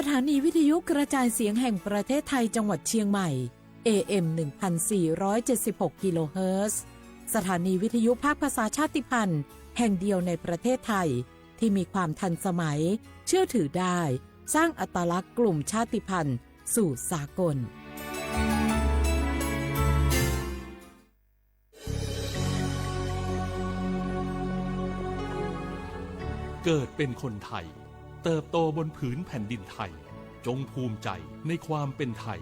สถานีวิทยุกระจายเสียงแห่งประเทศไทยจังหวัดเชียงใหม่ เอ เอ็ม หนึ่งพันสี่ร้อยเจ็ดสิบหก กิโลเฮิรตซ์ สถานีวิทยุภาคภาษาชาติพันธุ์แห่งเดียวในประเทศไทย ที่มีความทันสมัย เชื่อถือได้ สร้างอัตลักษณ์กลุ่มชาติพันธุ์สู่สากล เกิดเป็นคนไทย เติบโตบนผืนแผ่นดินไทย จงภูมิใจในความเป็นไทย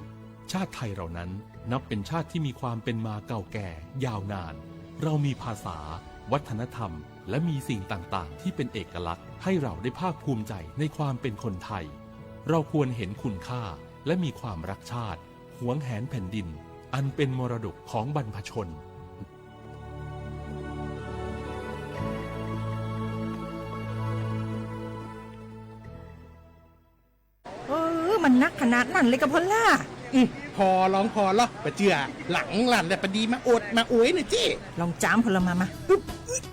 ชาติไทยเรานั้นนับเป็นชาติที่มีความเป็นมาเก่าแก่ยาวนาน เรามีภาษา วัฒนธรรม และมีสิ่งต่างๆ ที่เป็นเอกลักษณ์ ให้เราได้ภาคภูมิใจในความเป็นคนไทย เราควรเห็นคุณค่าและมีความรักชาติ หวงแหนแผ่นดิน อันเป็นมรดกของบรรพชน เออ มันนักขนาดนั้นเลยกะพอลล่า อืม ผ่อลองผ่อลอ ปะเจื้อ หลังหลันแหละ ปะดีมาอดมาอวยน่ะเจ้ ลองจ๋ามพอลล่ามา มา อึ๊บ อึ๊บ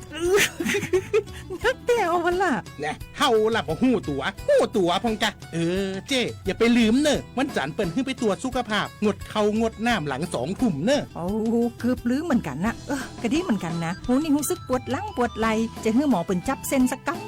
นักเต้าพอลล่า แหละ เฮาล่ะบ่ฮู้ตั๋ว ฮู้ตั๋วพ่องกะ เออ เจ้ อย่าไปลืมเน่อ วันจันทร์เปิ้นหื้อไปตรวจสุขภาพ งดข้าวงดน้ำหลังสองทุ่มเน่อ โอ้ เกือบลืมเหมือนกันนะ เออ กะดีเหมือนกันนะ โห นี่ฮู้สึกปวดหลังปวดไหล่ จะหื้อหมอเปิ้นจับเส้นสักกำ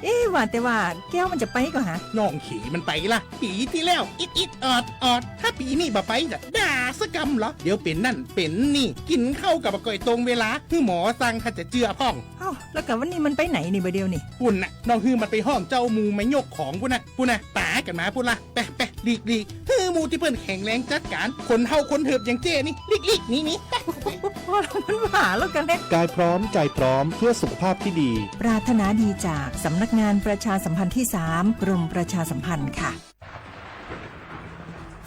เอ๊ะ ว่าแต่ว่าแก้วมันจะไปก่อฮะ น้องเขยมันไปล่ะ ปีที่แล้ว อิดอิดออดออด ถ้าปีนี้บ่ไปจะด่าสักกำเหรอ เดี๋ยวเป๋นนั่นเป๋นนี่ กินข้าวก็บ่ค่อยตรงเวลา หื้อหมอสั่งถ้าจะเจือพ่อง เอ้า แล้วกะวันนี้มันไปไหนนี่บ่าเดี่ยวนี่ ปุ้นน่ะ น้องหื้อมันไปห้องเจ้าหมู่มายกของปุ้นน่ะ ปุ้นน่ะ ป๋ากั๋นมาปุ้นล่ะ ไป ไป หลีก หลีก หื้อหมู่ตี้เปิ้นแข็งแรงจัดก๋าน คนเฒ่าคนเถิบอย่างเจ้นี่ หลีก หลีก หนี หนี ไป ไป พอลล่ามันว่าแล้วกะแน่ กายพร้อม ใจพร้อม เพื่อสุขภาพที่ดี ปรารถนาดีจากสำนักงานประชาสัมพันธ์ที่สาม กรมประชาสัมพันธ์ค่ะ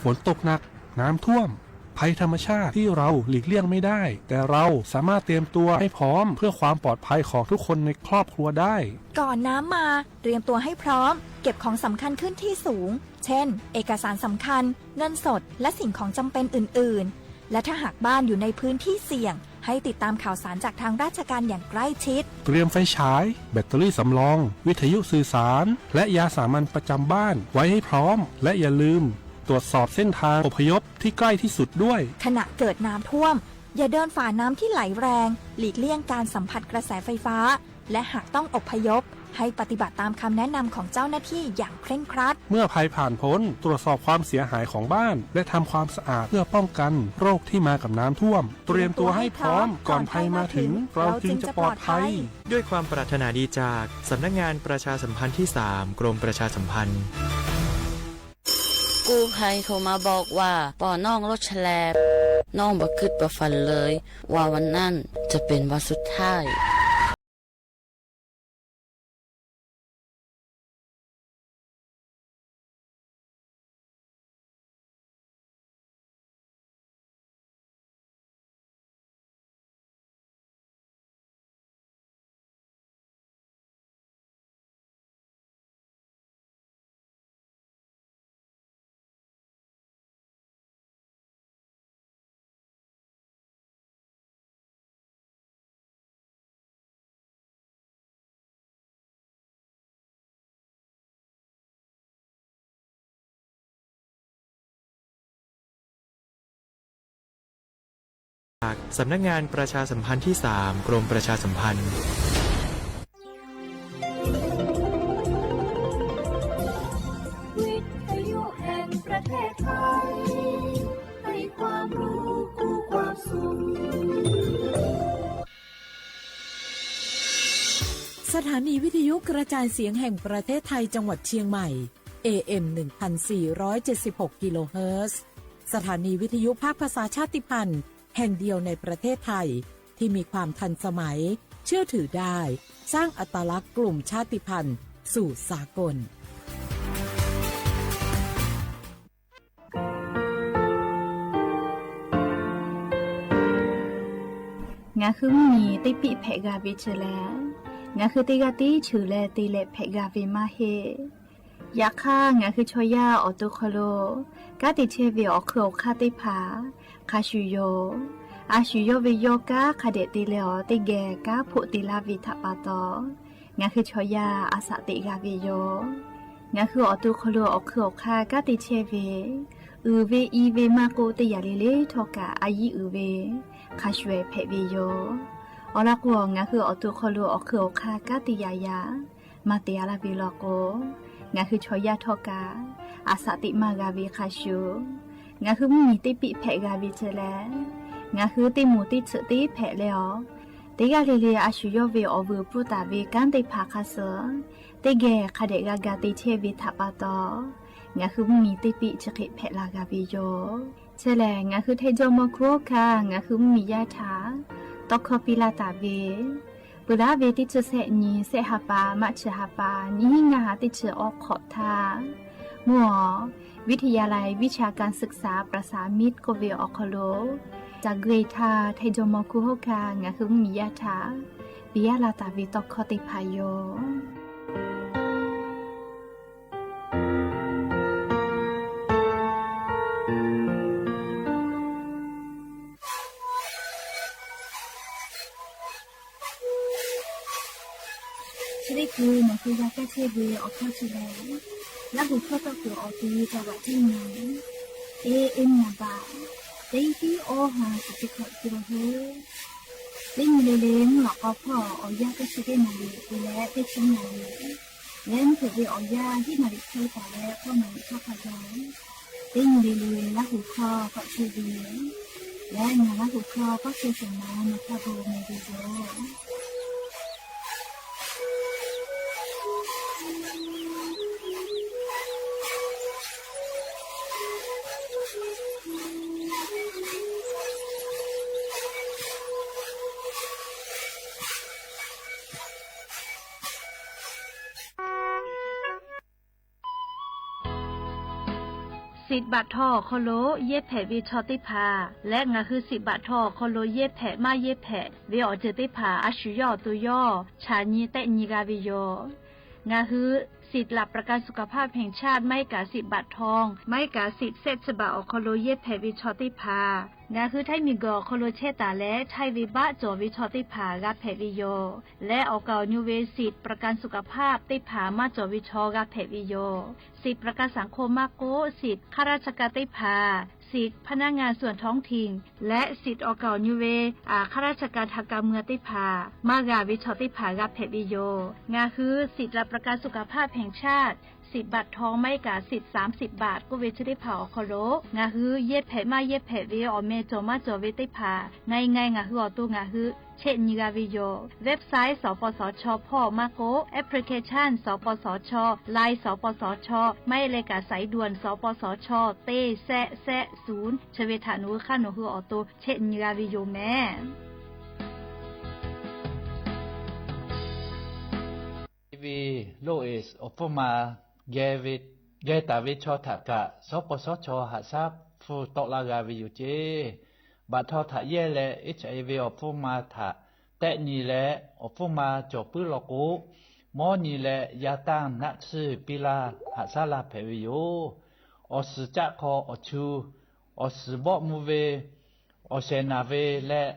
ฝนตกหนัก น้ำท่วม ภัยธรรมชาติที่เราหลีกเลี่ยงไม่ได้ แต่เราสามารถเตรียมตัวให้พร้อมเพื่อความปลอดภัยของทุกคนในครอบครัวได้ ก่อนน้ำมา เตรียมตัวให้พร้อม เก็บของสำคัญขึ้นที่สูง เช่น เอกสารสำคัญ เงินสด และสิ่งของจำเป็นอื่นๆ และถ้าหากบ้านอยู่ในพื้นที่เสี่ยง ให้ติดตามข่าวสารจากทางราชการอย่างใกล้ชิด เตรียมไฟฉาย แบตเตอรี่สำรอง วิทยุสื่อสาร และยาสามัญประจำบ้านไว้ให้พร้อม และอย่าลืมตรวจสอบเส้นทางอพยพที่ใกล้ที่สุดด้วย ขณะเกิดน้ำท่วม อย่าเดินฝ่าน้ำที่ไหลแรง หลีกเลี่ยงการสัมผัสกระแสไฟฟ้า และหากต้องอพยพ ให้ปฏิบัติตามคำแนะนำของเจ้าหน้าที่อย่างเคร่งครัด เมื่อภัยผ่านพ้น ตรวจสอบความเสียหายของบ้าน และทำความสะอาดเพื่อป้องกันโรคที่มากับน้ำท่วม เตรียมตัวให้พร้อม ก่อนภัยมาถึง เราจึงจะปลอดภัย ด้วยความปรารถนาดีจากสำนักงานประชาสัมพันธ์ที่สาม กรมประชาสัมพันธ์ กู้ภัยโทรมาบอกว่า ปอน้องรถแฉลบ น้องบ่คิดบ่ฝันเลย ว่าวันนั้นจะเป็นวันสุดท้าย สำนักงานประชาสัมพันธ์ที่สาม กรมประชาสัมพันธ์ วิทยุแห่งประเทศไทย ให้ความรู้คู่ความสุข สถานีวิทยุกระจายเสียงแห่งประเทศไทยจังหวัดเชียงใหม่ เอ เอ็ม หนึ่งพันสี่ร้อยเจ็ดสิบหก กิโลเฮิรตซ์ สถานีวิทยุภาคภาษาชาติพันธุ์แห่งเดียวในประเทศไทย ที่มีความทันสมัย เชื่อถือได้ สร้างอัตลักษณ์กลุ่มชาติพันธุ์สู่สากล Ngaˬ hui mvuhˇ miˬ teˇ piˆ hpehꞈ g'a ve chi lehˬ, ngaˬ hui teˇ g'aˇ tiˉ cheuˬ leh te leh hpehꞈ g'a ve maˇ heˆ. Yaꞈ hk'aˇ, ngaˬ hui chaw yaˇ awˬ to hk'aw lo kanˉ te chehˇ ve awˬ hk'eun awˬ hk'aˇ teˇ hpaˍ hk'a shuˍ yoˬ. A shu yawˇ ve yawˇ kanˉ hk'a dehꞈ te leh awˬ teˇ geh kanˉ hpoˆ te laˇ ve htaꞈ pa taw, ngaˬ hui chaw yaˇ a shaꞈ teꞈ g'a ve yoˬ. Ngaˬ hui awˬ to hk'aw lo awˬ hk'ui awˬ hk'aˇ kanˉ te chehˇ ve, uiˍ ve i ve maˇ k'oˆ, teˇ yanˇ le le htawˇ kaꞈ a yiˉ uiˍ ve hk'a shuˍ ehˍ hpehꞈ ve yoˬ. Awˬ lawn k'o, ngaˬ hui awˬ to hk'aw lo awˬ hk'ui awˬ hk'aˇ kanˉ te yaꞈ yaꞈ maˇ te a laˇ ve law k'o, ngaˬ hui chaw yaˇ htawˇ kaꞈ aˬ shaꞈ teꞈ maˇ g'a ve hk'a shuˍ, ngaˬ hui mvuhˇ miˬ teˇ piˆ hpehꞈ g'a ve ceh leh, ngaˬ hui teˇ moˍ teˇ tsuhꞈ teˇ hpehꞈ leh awˬ, teˇ g'aˇ le le a shu yawˇ ve awˬ vuiˬ pfuhˇ taˍ ve kanˉ teˇ hpaˍ hk'a suh teˇ geh hk'a dehꞈ g'a ga te chehˇ ve htaꞈ pa taw, ngaˬ hui mvuhˇ miˬ teˇ piˆ chi hk'e hpehꞈ la g'a ve yoˬ. Chi lehˬ, ngaˬ hui Htaiˇ jawˇ mawˇ hkuˇ hawˉ hkanˇ ngaˬ hui mvuhˇ miˬ yaˇ htaꞈ tawˇ hkawˇ piˇ laˇ taˍ ve, peuˬ laˉ ve teˇ chi sehˆ nyi, sehˆ ha pa, March ha pa, nyiˇ hinˉ ngaˇ ha teˇ chi awˬ hk'awꞈ htaˇ, mvuhˇ awˬ วิทยาลัยวิชาการศึกษาประสานมิตร k'oˆ ve awˬ hk'aw lo, caˬ gui htaˇ Htaiˇ jawˇ mawˇ hkuˇ hawˉ hkanˇ ngaˬ hui mvuhˇ miˬ yaˇ htaꞈ piˇ laˇ taˍ ve tawˇ hkawˇ teˇ hpaˍ yoˬ. Chi teˇ hkui nawˬ hui g'a kaˇ chehˇ ve awˬ hkawˇ chi lehˬ, Laˇ huˍ hkawˇ tawˇ kuiˬ awˬ te taˍ baꞈ teˇ nyi, teˇ nyi baꞈ, teˇ tiˉ awˇ ha shiˍ teˇ hkawꞈ te la hoˉ. Teˇ nyi le le mvuhˇ lawꞈ k'aw hpawˇ awˬ yanˇ teˇ chi teˇ naˍ riˍ te leh teˇ chi naˍ riˍ, leh mvuhˇ hpeuꞈ ve awˬ yanˇ hiˉ naˍ riˍ hk'e taˍ leh k'awˇ naˍ riˍ hk'aˇ hk'a gaˬ, teˇ nyi le le Laˇ huˍ hkawˇ k'awꞈ chehˇ ve, leh ngaˬ Laˇ huˍ hkawˇ k'awˇ chehˇ shawˍ ma nawˬ htaˇ bon meh ve yoˬ. Siꞈ baꞈ htaw awˬ hk'aw lo yehˇ hpehꞈ ve chaw teˇ hpaˍ leh ngaˬ hui siꞈ baꞈ htaw awˬ hk'aw lo yehˇ hpehꞈ maˇ yehˇ hpehꞈ ve awˬ ceuˬ teˇ hpaˍ a shu yawˇ awˬ to yawˇ chaꞈ nyi tehˆ nyi g'a ve yoˬ. Ngaˬ hui สิทธิ์หลักประกันสุขภาพแห่งชาติ maˇ heˆ kaꞈ siꞈ baꞈ htaw, maˇ heˆ kaꞈ siꞈ shehˆ chi baꞈ awˬ hk'aw lo yehˇ hpehꞈ ve chaw teˇ hpaˍ, ngaˬ hui Htaiˇ miˬguiˬ awˬ hk'aw lo chehˇ taˍ leh Htaiˇ ve baˆ cawˬ ve chaw teˇ hpaˍ g'a hpehꞈ ve yoˬ. Leh awˬ kaˍ awˬ nu ve siꞈ ประกันสุขภาพ teˇ hpaˍ maˇ cawˬ ve chaw g'a hpehꞈ ve yoˬ. Siꞈ ประกันสังคม maˇ k'oˆ, siꞈ ข้าราชการ teˇ hpaˍ, siꞈ พนักงานส่วนท้องถิ่น leh siꞈ awˬ kaˍ awˬ nu ve ข้าราชการทางการเมือง teˇ hpaˍ maˇ g'a ve chaw teˇ hpaˍ g'a hpehꞈ ve yoˬ. Ngaˬ hui สิทธิ์หลักประกันสุขภาพแห่งชาติ siꞈ baꞈ htaw maˇ heˆ kaꞈ siꞈ สามสิบ baꞈ k'oˆ ve chi teˇ hpaˍ awˬ hk'aw lo ngaˬ hui yehˇ hpehꞈ maˇ yehˇ hpehꞈ ve awˬ meh cawˬ maˇ cawˬ ve teˇ hpaˍ ไง ไง ngaˬ hui awˬ to ngaˬ hui chehˆ nyi g'a ve yoˬ. Website สปสช hpawˇ maˇ k'oˆ, application สปสช, Line สปสช, maˇ heˆ leh kaꞈ สายด่วน สปสช teˇ shehˆ shehˆ ศูนย์ chi ve htaꞈ nawˬ hui hk'aˇ nawˬ hui awˬ to chehˆ nyi g'a ve yoˬ meh. Hiv loˇ eˬ awˬ hpfuhˇ ma geh taˍ ve chaw htaꞈ kaꞈ สปสช haꞈ shaˉ hpfuhˇ tawˆ laˇ g'a ve yoˬ ceˇ. Baꞈ htaw htaꞈ yehˇ leh HIV awˬ hpfuhˇ ma htaꞈ tehˆ nyi leh awˬ hpfuhˇ ma cawˬ puiˉ law k'o, mawˇ nyi leh yaˇ tanˇ naˆ tsuhˇ piˇ laˇ haꞈ shaˉ laˇ hpehꞈ ve yoˬ. Awˬ suhˍ caˆ hk'aw awˬ chu, awˬ suhˍ bawˆ mvuh ve, awˬ shehˍ naˍ ve leh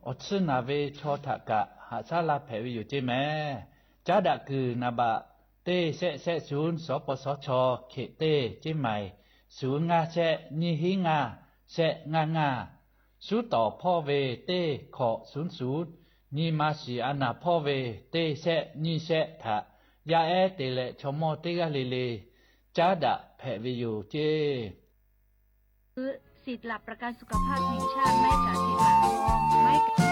awˬ tsuhˇ naˍ ve chaw htaꞈ kaꞈ haꞈ shaˉ laˇ hpehꞈ ve yoˬ ceˇ meh. Caˉ daꞈ kuiˬ naˍ baꞈ teˇ shehˆ shehˆ ศูนย์ สปสช เขต teˇ ceˇ maiˍ, ศูนย์ ngaˇ shehˆ nyiˇ hinˉ ngaˇ shehˆ ngaˇ ngaˇ, suˉ tawˍ hpawˇ ve teˇ hkawꞈ ศูนย์ศูนย์, nyi ma shiˍ a naˍ hpawˇ ve teˇ shehˆ nyiˇ shehˆ htaꞈ yaˇ ehˉ te leh chaw mawˇ teˇ g'aˇ le le caˉ daꞈ hpehꞈ ve yoˬ ceˇ. สิทธิ์หลักประกันสุขภาพแห่งชาติ maˇ heˆ kaꞈ siꞈ baꞈ htaw maˇ heˆ kaꞈ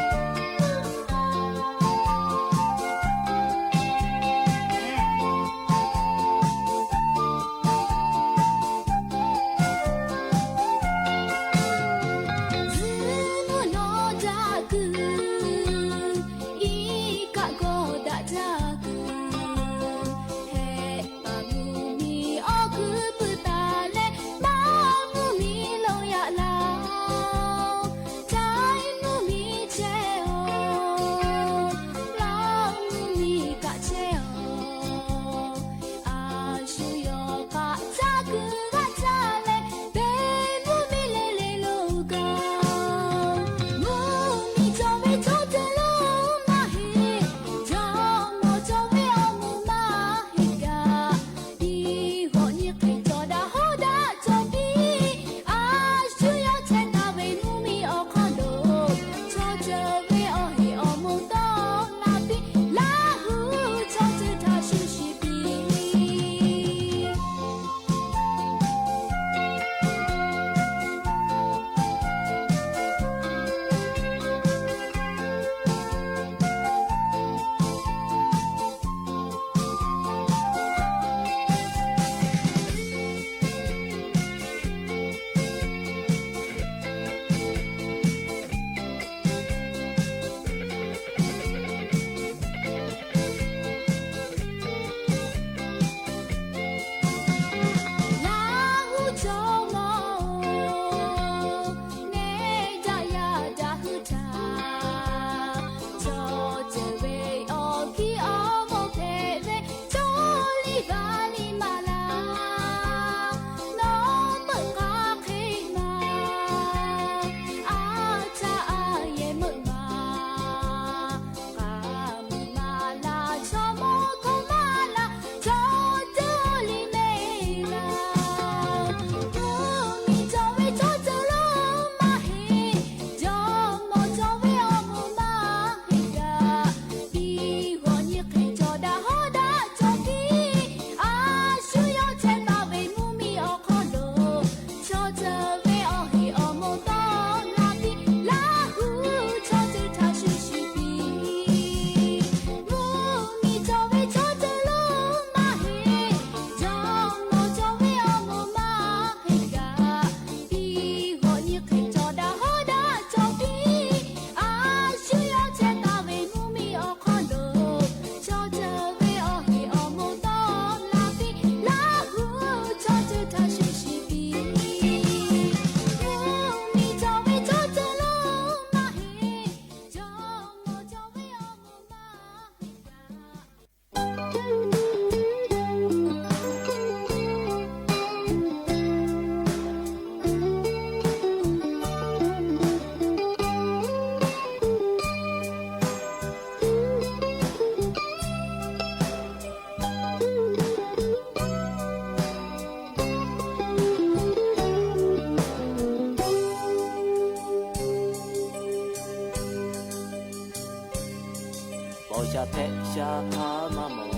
Paw sha hpehꞈ sha hk'a maˇ mawˬ,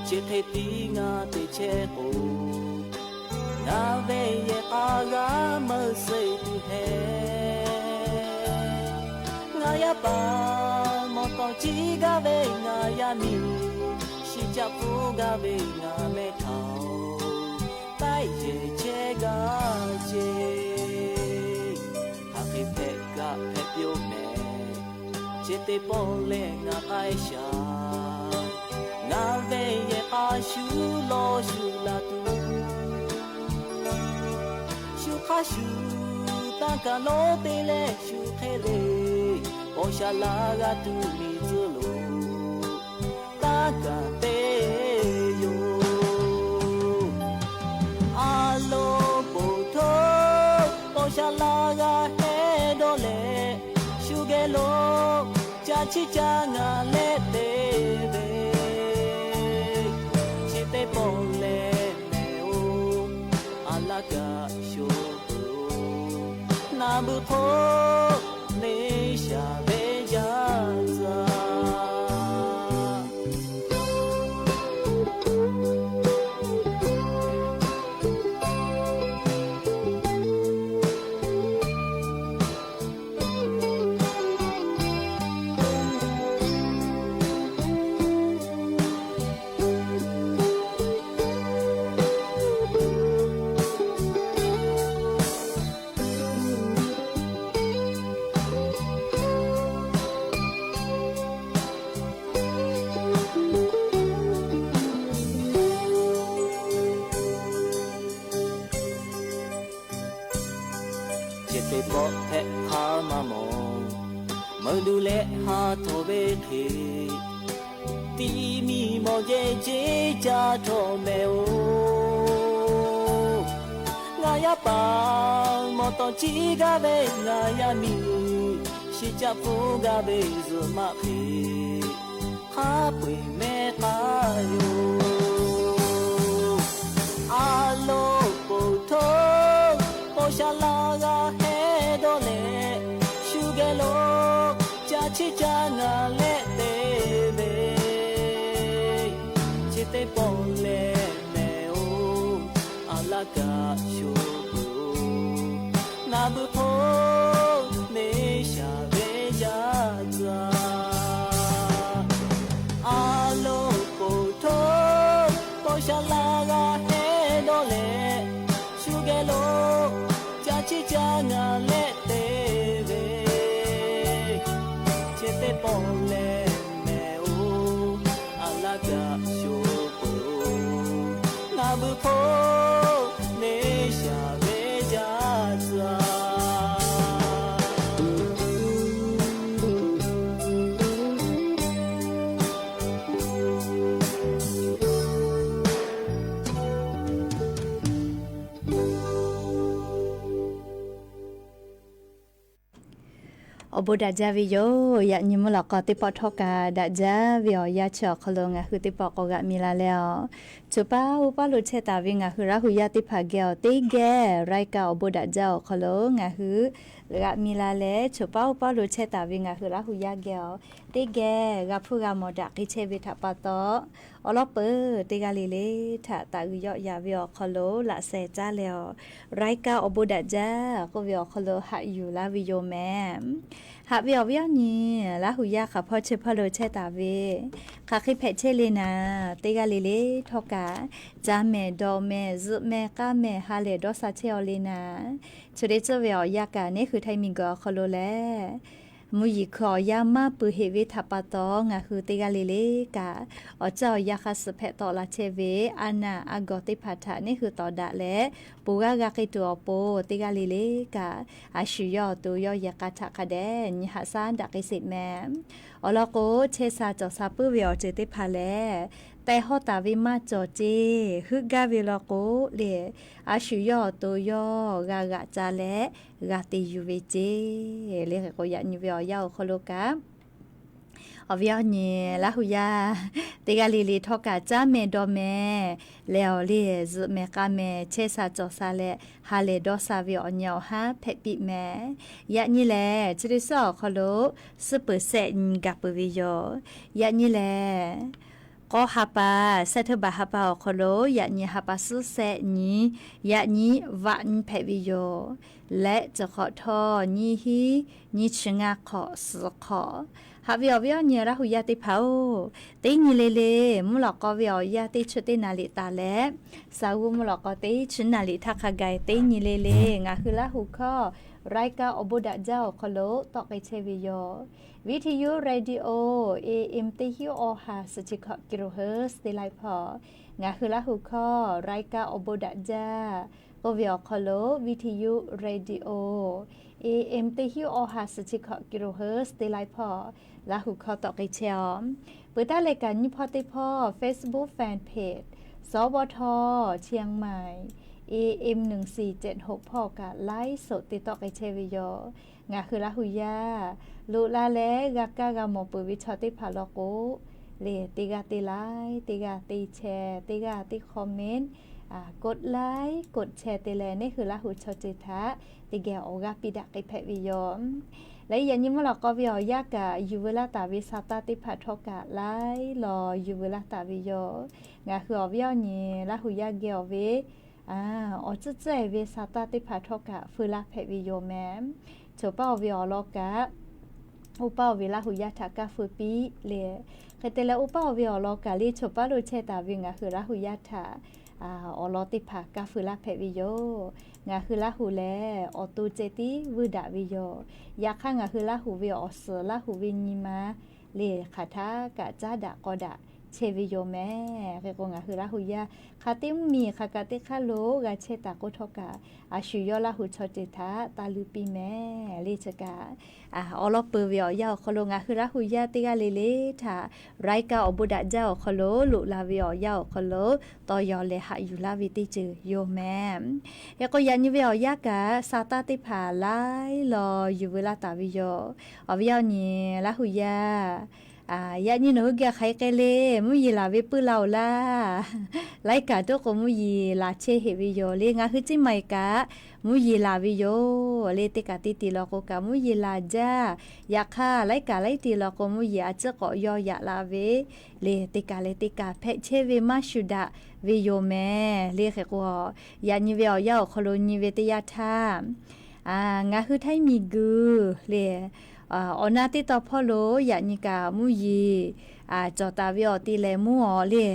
chi hk'e tiˉ ngaˬ te chehˇ k'o, ngaˬ ve yehˬ k'a g'a meuˇ suh tuˬ hehꞈ. Ngaˬ yaˇ paˍ mawˬ tawˍ ciˉ gaˇ ve ngaˬ yaˇ miˇ, shi caˆ pfuhˇ gaˇ ve ngaˬ mehˇ htaꞈ-oˬ, taiˇ yehˬ chehˇ gaˇ ce. Hk'aˬ hk'e hpehꞈ kaꞈ hpehꞈ piˇ-oˆ mehˍ, chi teˇ pawˆ lehˬ ngaˬ k'ai shaˍ. Ngaˬ ve yehˬ k'a shu lawˇ shu la tuˬ, shu hk'aˇ shuˍ tanˇ kaˬ lonˉ te leh shu hk'e le, paw sha laˇ g'a tuˬ miˬ tcuhˉ lo tanˇ kaˬ te yoˬ. A lo poˬ htoˇ, paw sha laˇ g'a hehˉ dawˇ leh, shu geh lo ca chiˇ ca ngaˬ leh te ve, chi teˇ pawˆ lehˬ mehˍ-oˬ, a laˇ kaꞈ sho peuˬ-oˬ, naˬ beuꞈ hk'oˆ neˇ shaˍ ve jaˇ tcuh-a. Chi teˇ pawˆ hpehꞈ hk'a maˇ mawˬ, meuˇ duˬ leh ha htawnˍ ve hk'e, tiˇ miˇ mawˬ jehˇ ceˇ ca htawˇ mehˍ-oˬ. Ngaˬ yaˇ paˍ mawˬ tawˍ ciˉ gaˇ ve ngaˬ yaˇ miˇ, shi caˆ pfuhˇ gaˇ ve zuhꞈ maˆ hk'e, hk'a peu-eˬ mehˉ k'aˇ yoˬ. A lo poˬ htoˇ, paw sha laˇ g'a hehˉ dawˇ leh, shu geh lo ca chiˇ ca ngaˬ leh te ve, chi teˇ pawˆ lehˬ mehˍ-oˬ, a laˇ kaꞈ sho peuˬ-oˬ, naˬ beuꞈ hk'oˆ neˇ shaˍ ve jaˇ tcuh-a. A lo poˬ htoˇ, paw sha laˇ g'a hehˉ dawˇ leh, shu geh lo ca chiˇ ca ngaˬ leh te ve, chi teˇ pawˆ lehˬ mehˍ-oˬ, a laˇ kaꞈ sho peuˬ-oˬ, naˬ beuꞈ hk'oˆ neˇ shaˍ ve jaˇ tcuh-a. Awˬ bon daꞈ jaˇ ve yoˬ. Yaꞈ nyi mvuhˇ lawꞈ k'aw teˇ pawˆ htawˇ kaꞈ daꞈ jaˇ ve awˬ yanˇ chi awˬ hk'aw lo ngaˬ hui teˇ pawˆ k'awꞈ g'aꞈ mi la leh-aˬ, choˬ paˉ uˉ paˉ lo chehˇ taˍ ve ngaˬ hui Laˇ hu yaˇ teˇ hpaˍ geh-aˬ, teˇ geh รายการ awˬ bon daꞈ jaˇ awˬ hk'aw lo ngaˬ hui g'aꞈ mi la leh, choˬ paˉ uˉ paˉ lo chehˇ taˍ ve ngaˬ hui Laˇ hu yaˇ geh-aˬ, teˇ geh g'a hpuˇ g'a mawˬ daꞈ k'ai chehˇ ve htaꞈ pa taw, awˬ lawn peuˬ teˇ g'aˇ le le htaꞈ taˍ uiˍ yawˆ yaˍ ve awˬ hk'aw lo laꞈ sheh caˉ leh-aˬ, รายการ awˬ bon daꞈ jaˇ k'oˆ ve awˬ hk'aw lo haꞈ yuˬ laˇ ve yoˬ mehˍ. Haꞈ ve awˬ viˉ awˬ nyi, Laˇ hu yaˇ hk'aˬ hpawˇ chehˇ hpawˇ lo chehˇ taˍ ve, hk'aˬ hk'e hpehꞈ chehˇ le naˍ, teˇ g'aˇ le le htawˇ kaꞈ, caˇ mehˍ dawˬ mehˍ zuhꞈ mehˍ k'aˇ mehˍ ha lehˬ dawˇ sha chehˇ-aw le naˍ, chi teˇ ceuˬ ve awˬ yanˇ kaꞈ neˇ hui Htaiˍ miˬguiˬ awˬ hk'aw lo lehˬ, mvuhˇ yeˬ hkui awˬ yanˇ maˇ peuˬ heꞈ ve htaꞈ pa taw, ngaˬ hui teˇ g'aˇ le le kaꞈ, awˬ caˇ awˬ yan hk'a suhˍ hpehꞈ tawˆ la chehˇ ve, a naˍ a gawˬ teˇ hpaˍ htaꞈ neˇ hui tawˍ daꞈ leh, poˬ g'aˇ g'a k'ai tuˬ awˬ pon, teˇ g'aˇ le le kaꞈ, a shu yawˇ awˬ to yawˇ yehˬ k'a htaꞈ hk'a dehꞈ nyi haꞈ shaˉ daꞈ k'ai sheˍ mehˍ. Awˬ lawn k'o, chehˇ sha cawˬ sha puiˉ ve awˬ ceuˬ teˇ hpaˍ lehˬ, teh hawˇ taˍ ve maˇ cawˬ ceˇ, heuˆ gaˇ ve law k'o le, a shu yawˇ awˬ to yawˇ g'a g'aꞈ ca leh, g'a te yuˬ ve ceˇ. Le hk'e k'o, yaꞈ nyi ve awˬ yanˇ awˬ hk'aw lo kaꞈ, Awˬ viˉ awˬ nyi Laˇ hu yaˇ teˇ g'aˇ le le htawˇ kaꞈ caˉ meh dawˇ meh leh awˬ le zuhꞈ meh k'a meh chehˇ sha cawˬ sha leh ha lehˬ dawˇ sha ve awˬ nyi awˬ haˉ hpehꞈ piˇ meh. Yaꞈ nyi lehˬ, chi teˇ suhˉ awˬ hk'aw lo suhˉ peuˬ shehˆ nyi gaˬ peuˬ ve yoˬ. Yaꞈ nyi lehˬ, k'awˇ ha pa, September ha pa awˬ hk'aw lo yaꞈ nyi ha pa suhˉ shehˆ nyi, yaꞈ nyi vaꞈ nyi hpehꞈ ve yoˬ. Leh chi hk'awꞈ htawˇ nyiˇ hinˉ nyiˇ chi ngaˇ hk'awꞈ suhˍ hk'awꞈ, haꞈ ve awˬ viˉ awˬ nyi Laˇ hu yaˇ teˇ hpaˍ-oˬ, teˇ nyi le le mvuhˇ lawꞈ k'aw ve awˬ yanˇ teˇ chi teˇ naˍ liꞈ taˍ leh, saˍ uˇ mvuhˇ lawꞈ k'aw teˇ chi naˍ liꞈ htaˇ hk'a gaˬ teˇ nyi le le ngaˬ hui Laˇ hu hkawˇ รายการ awˬ bon daꞈ jaˇ awˬ hk'aw lo tawˆ k'ai chehˇ ve yoˬ. Viˇ hti yuˇ radio A M teˇ hinˉ awˬ ha suhˍ chi hkawꞈ kilohertz teˇ laiˉ hpawˇ, ngaˬ hui Laˇ hu hkawˇ รายการ awˬ bon daꞈ jaˇ k'oˆ ve awˬ hk'aw lo viˇ hti yuˇ radio A M teˇ hinˉ awˬ ha suhˍ chi hkawꞈ kilohertz teˇ laiˉ hpawˇ Laˇ hu hkawˇ tawˆ k'ai chehˇ-aˬ. Peuˬ taˉ leh kaꞈ nyiˇ hpawˇ teˇ hpawˇ Facebook fan page สวท เชียงใหม่ A M หนึ่งสี่เจ็ดหก hpawˇ kaꞈ ไลฟ์สด te tawˆ k'ai chehˇ ve yoˬ. Ngaˬ hui Laˇ hu yaˇ loꞈ la leh g'a kaˇ g'a mawˬ peuˬ ve chaw teˇ hpaˍ law k'o, lehˬ teˇ g'aˇ teˇ like, teˇ g'aˇ teˇ share, teˇ g'aˇ teˇ comment, กดไลค์ กดแชร์ te leh neˇ hui Laˇ hu chaw ceuˬ htaꞈ teˇ geh awˬ g'aˇ piˇ daꞈ k'ai hpehꞈ ve yoˬ. Leh yaꞈ nyi mvuhˇ lawꞈ k'aw ve awˬ yanˇ kaꞈ yuˬ veu laˇ taˍ ve sa taˇ teˇ hpaˍ htawˇ kaꞈ laiˉ law yuˬ veu laˇ taˍ ve yoˬ. Ngaˬ hui awˬ viˉ awˬ nyi Laˇ hu yaˇ geh awˬ ve awˬ tcuhˉ tcuhˉ-e ve sa taˇ teˇ hpaˍ htawˇ kaꞈ feu laˇ hpehꞈ ve yoˬ meh. Choˬ paˇ-oˬ ve awˬ lawn kaꞈ, oˇ paˇ-oˬ ve Laˇ hu yaˇ htaꞈ kaˇ feu piˇ leh, hk'e te leh oˇ paˇ-oˬ ve awˬ lawn kaꞈ le choˬ paˇ lo chehˇ taˍ ve ngaˬ hui Laˇ hu yaˇ htaꞈ awˬ lawn teˇ hpaˍ kaˇ feu laˇ hpehꞈ ve yoˬ. Ngaˬ hui Laˇ hu lehˬ awˬ to ceh tiˉ vuiˇ daꞈ ve yoˬ. Yaꞈ hk'aˇ ngaˬ hui Laˇ hu ve awˬ suhˍ, Laˇ hu ve nyi ma lehˬ hk'aˬ htaˇ kaꞈ caˉ daꞈ k'aw daꞈ chehˇ ve yoˬ meh. Hk'e k'o ngaˬ hui Laˇ hu yaˇ hk'a teˇ mvuhˇ miˬ hk'aˬ kaꞈ teˇ hk'aˇ lo g'a chehˇ taˍ k'oˆ htawˇ kaꞈ, a shu yawˇ Laˇ hu chaw ceuˬ htaꞈ taˇ luˇ piˇ meh. Le chi kaꞈ awˬ lawn peuˬ ve awˬ yanˇ awˬ hk'aw lo ngaˬ hui Laˇ hu yaˇ teˇ g'aˇ le le htaꞈ รายการ awˬ bon daꞈ jaˇ awˬ hk'aw lo loꞈ la ve awˬ yanˇ awˬ hk'aw lo tawˇ yaw leh haꞈ yuˬ laˇ ve teˇ ceuˬ yoˬ meh. Hk'e k'o yaꞈ nyi ve awˬ yanˇ kaꞈ sa taˇ teˇ hpaˍ laiˉ law yuˬ veu laˇ taˍ ve yoˬ. Awˬ viˉ awˬ nyi Laˇ hu yaˇ, yaꞈ nyi nawˬ hui geh hk'aˬ hk'e le mvuhˇ yeˬ laˬ ve puiˉ la-oˬ laˇ. Laiˉ kaꞈ toˉ k'o mvuhˇ yeˬ laˬ chehˇ heꞈ ve yoˬ le. Ngaˬ hui Ceˇ maiˍ kaꞈ mvuhˇ yeˬ laˬ ve yoˬ le. Teˇ kaꞈ teˇ te law k'o kaꞈ mvuhˇ yeˬ laˬ jaˇ. Yaꞈ hk'aˇ laiˉ kaꞈ laiˉ te law k'o mvuhˇ yeˬ a ciˉ k'awꞈ yaw yaꞈ la ve le. Teˇ kaꞈ leh teˇ kaꞈ hpehꞈ chehˇ ve maˇ shuˍ daꞈ ve yoˬ meh. Le hk'e k'o, yaꞈ nyi ve awˬ yanˇ awˬ hk'aw lo nyi ve teˇ yanˇ htaˇ, ngaˬ hui htaiˇ miˬguiˬ le awˬ na teˇ tawn hpawˇ lo yaꞈ nyi kaꞈ mvuhˇ yeˬ cawˬ taˍ ve awˬ te leh mvuhˇ awˬ le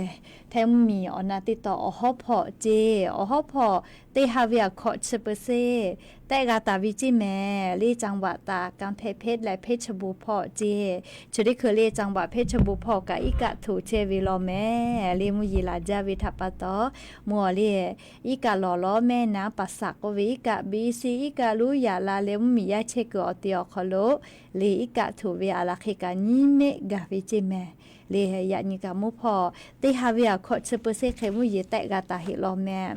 htaiˇ mvuhˇ miˬ awˬ na teˇ tawn awˬ hawˉ hpawꞈ ceˇ, awˬ hawˉ hpawꞈ teˇ ha ve aꞈ hkawꞈ chi เปอร์เซ็นต์ tehˆ g'a taˍ ve ceˇ meh. Le จังหวัดตาก กำแพงเพชร leh เพชรบูรณ์ hpawˇ ceˇ. Chi teˇ hkui le จังหวัดเพชรบูรณ์ hpawˇ kaꞈ iˉ kaˆ htoꞈ chehˇ ve law meh. Le mvuhˇ yeˬ laˬ jaˇ ve htaꞈ pa taw, mvuhˇ awˬ le iˉ kaˆ lawˬ lawˬ mehˆ naˉ ป่าสัก k'oˆ ve iˉ kaˆ B C iˉ kaˆ luˉ yaꞈ la leh mvuhˇ miˬ yaˇ chehˇ kuiˬ awˬ te awˬ hk'aw lo le iˉ kaˆ htoꞈ ve aˬ laˬ hk'e kaꞈ nyiˇ mehˆ gaˬ ve ceˇ meh. Le yaꞈ nyi kaꞈ mvuhˇ hpawˇ teˇ ha ve aꞈ hkawꞈ chi เปอร์เซ็นต์ hk'e mvuhˇ yeˬ tehˆ g'a taˍ heꞈ law meh.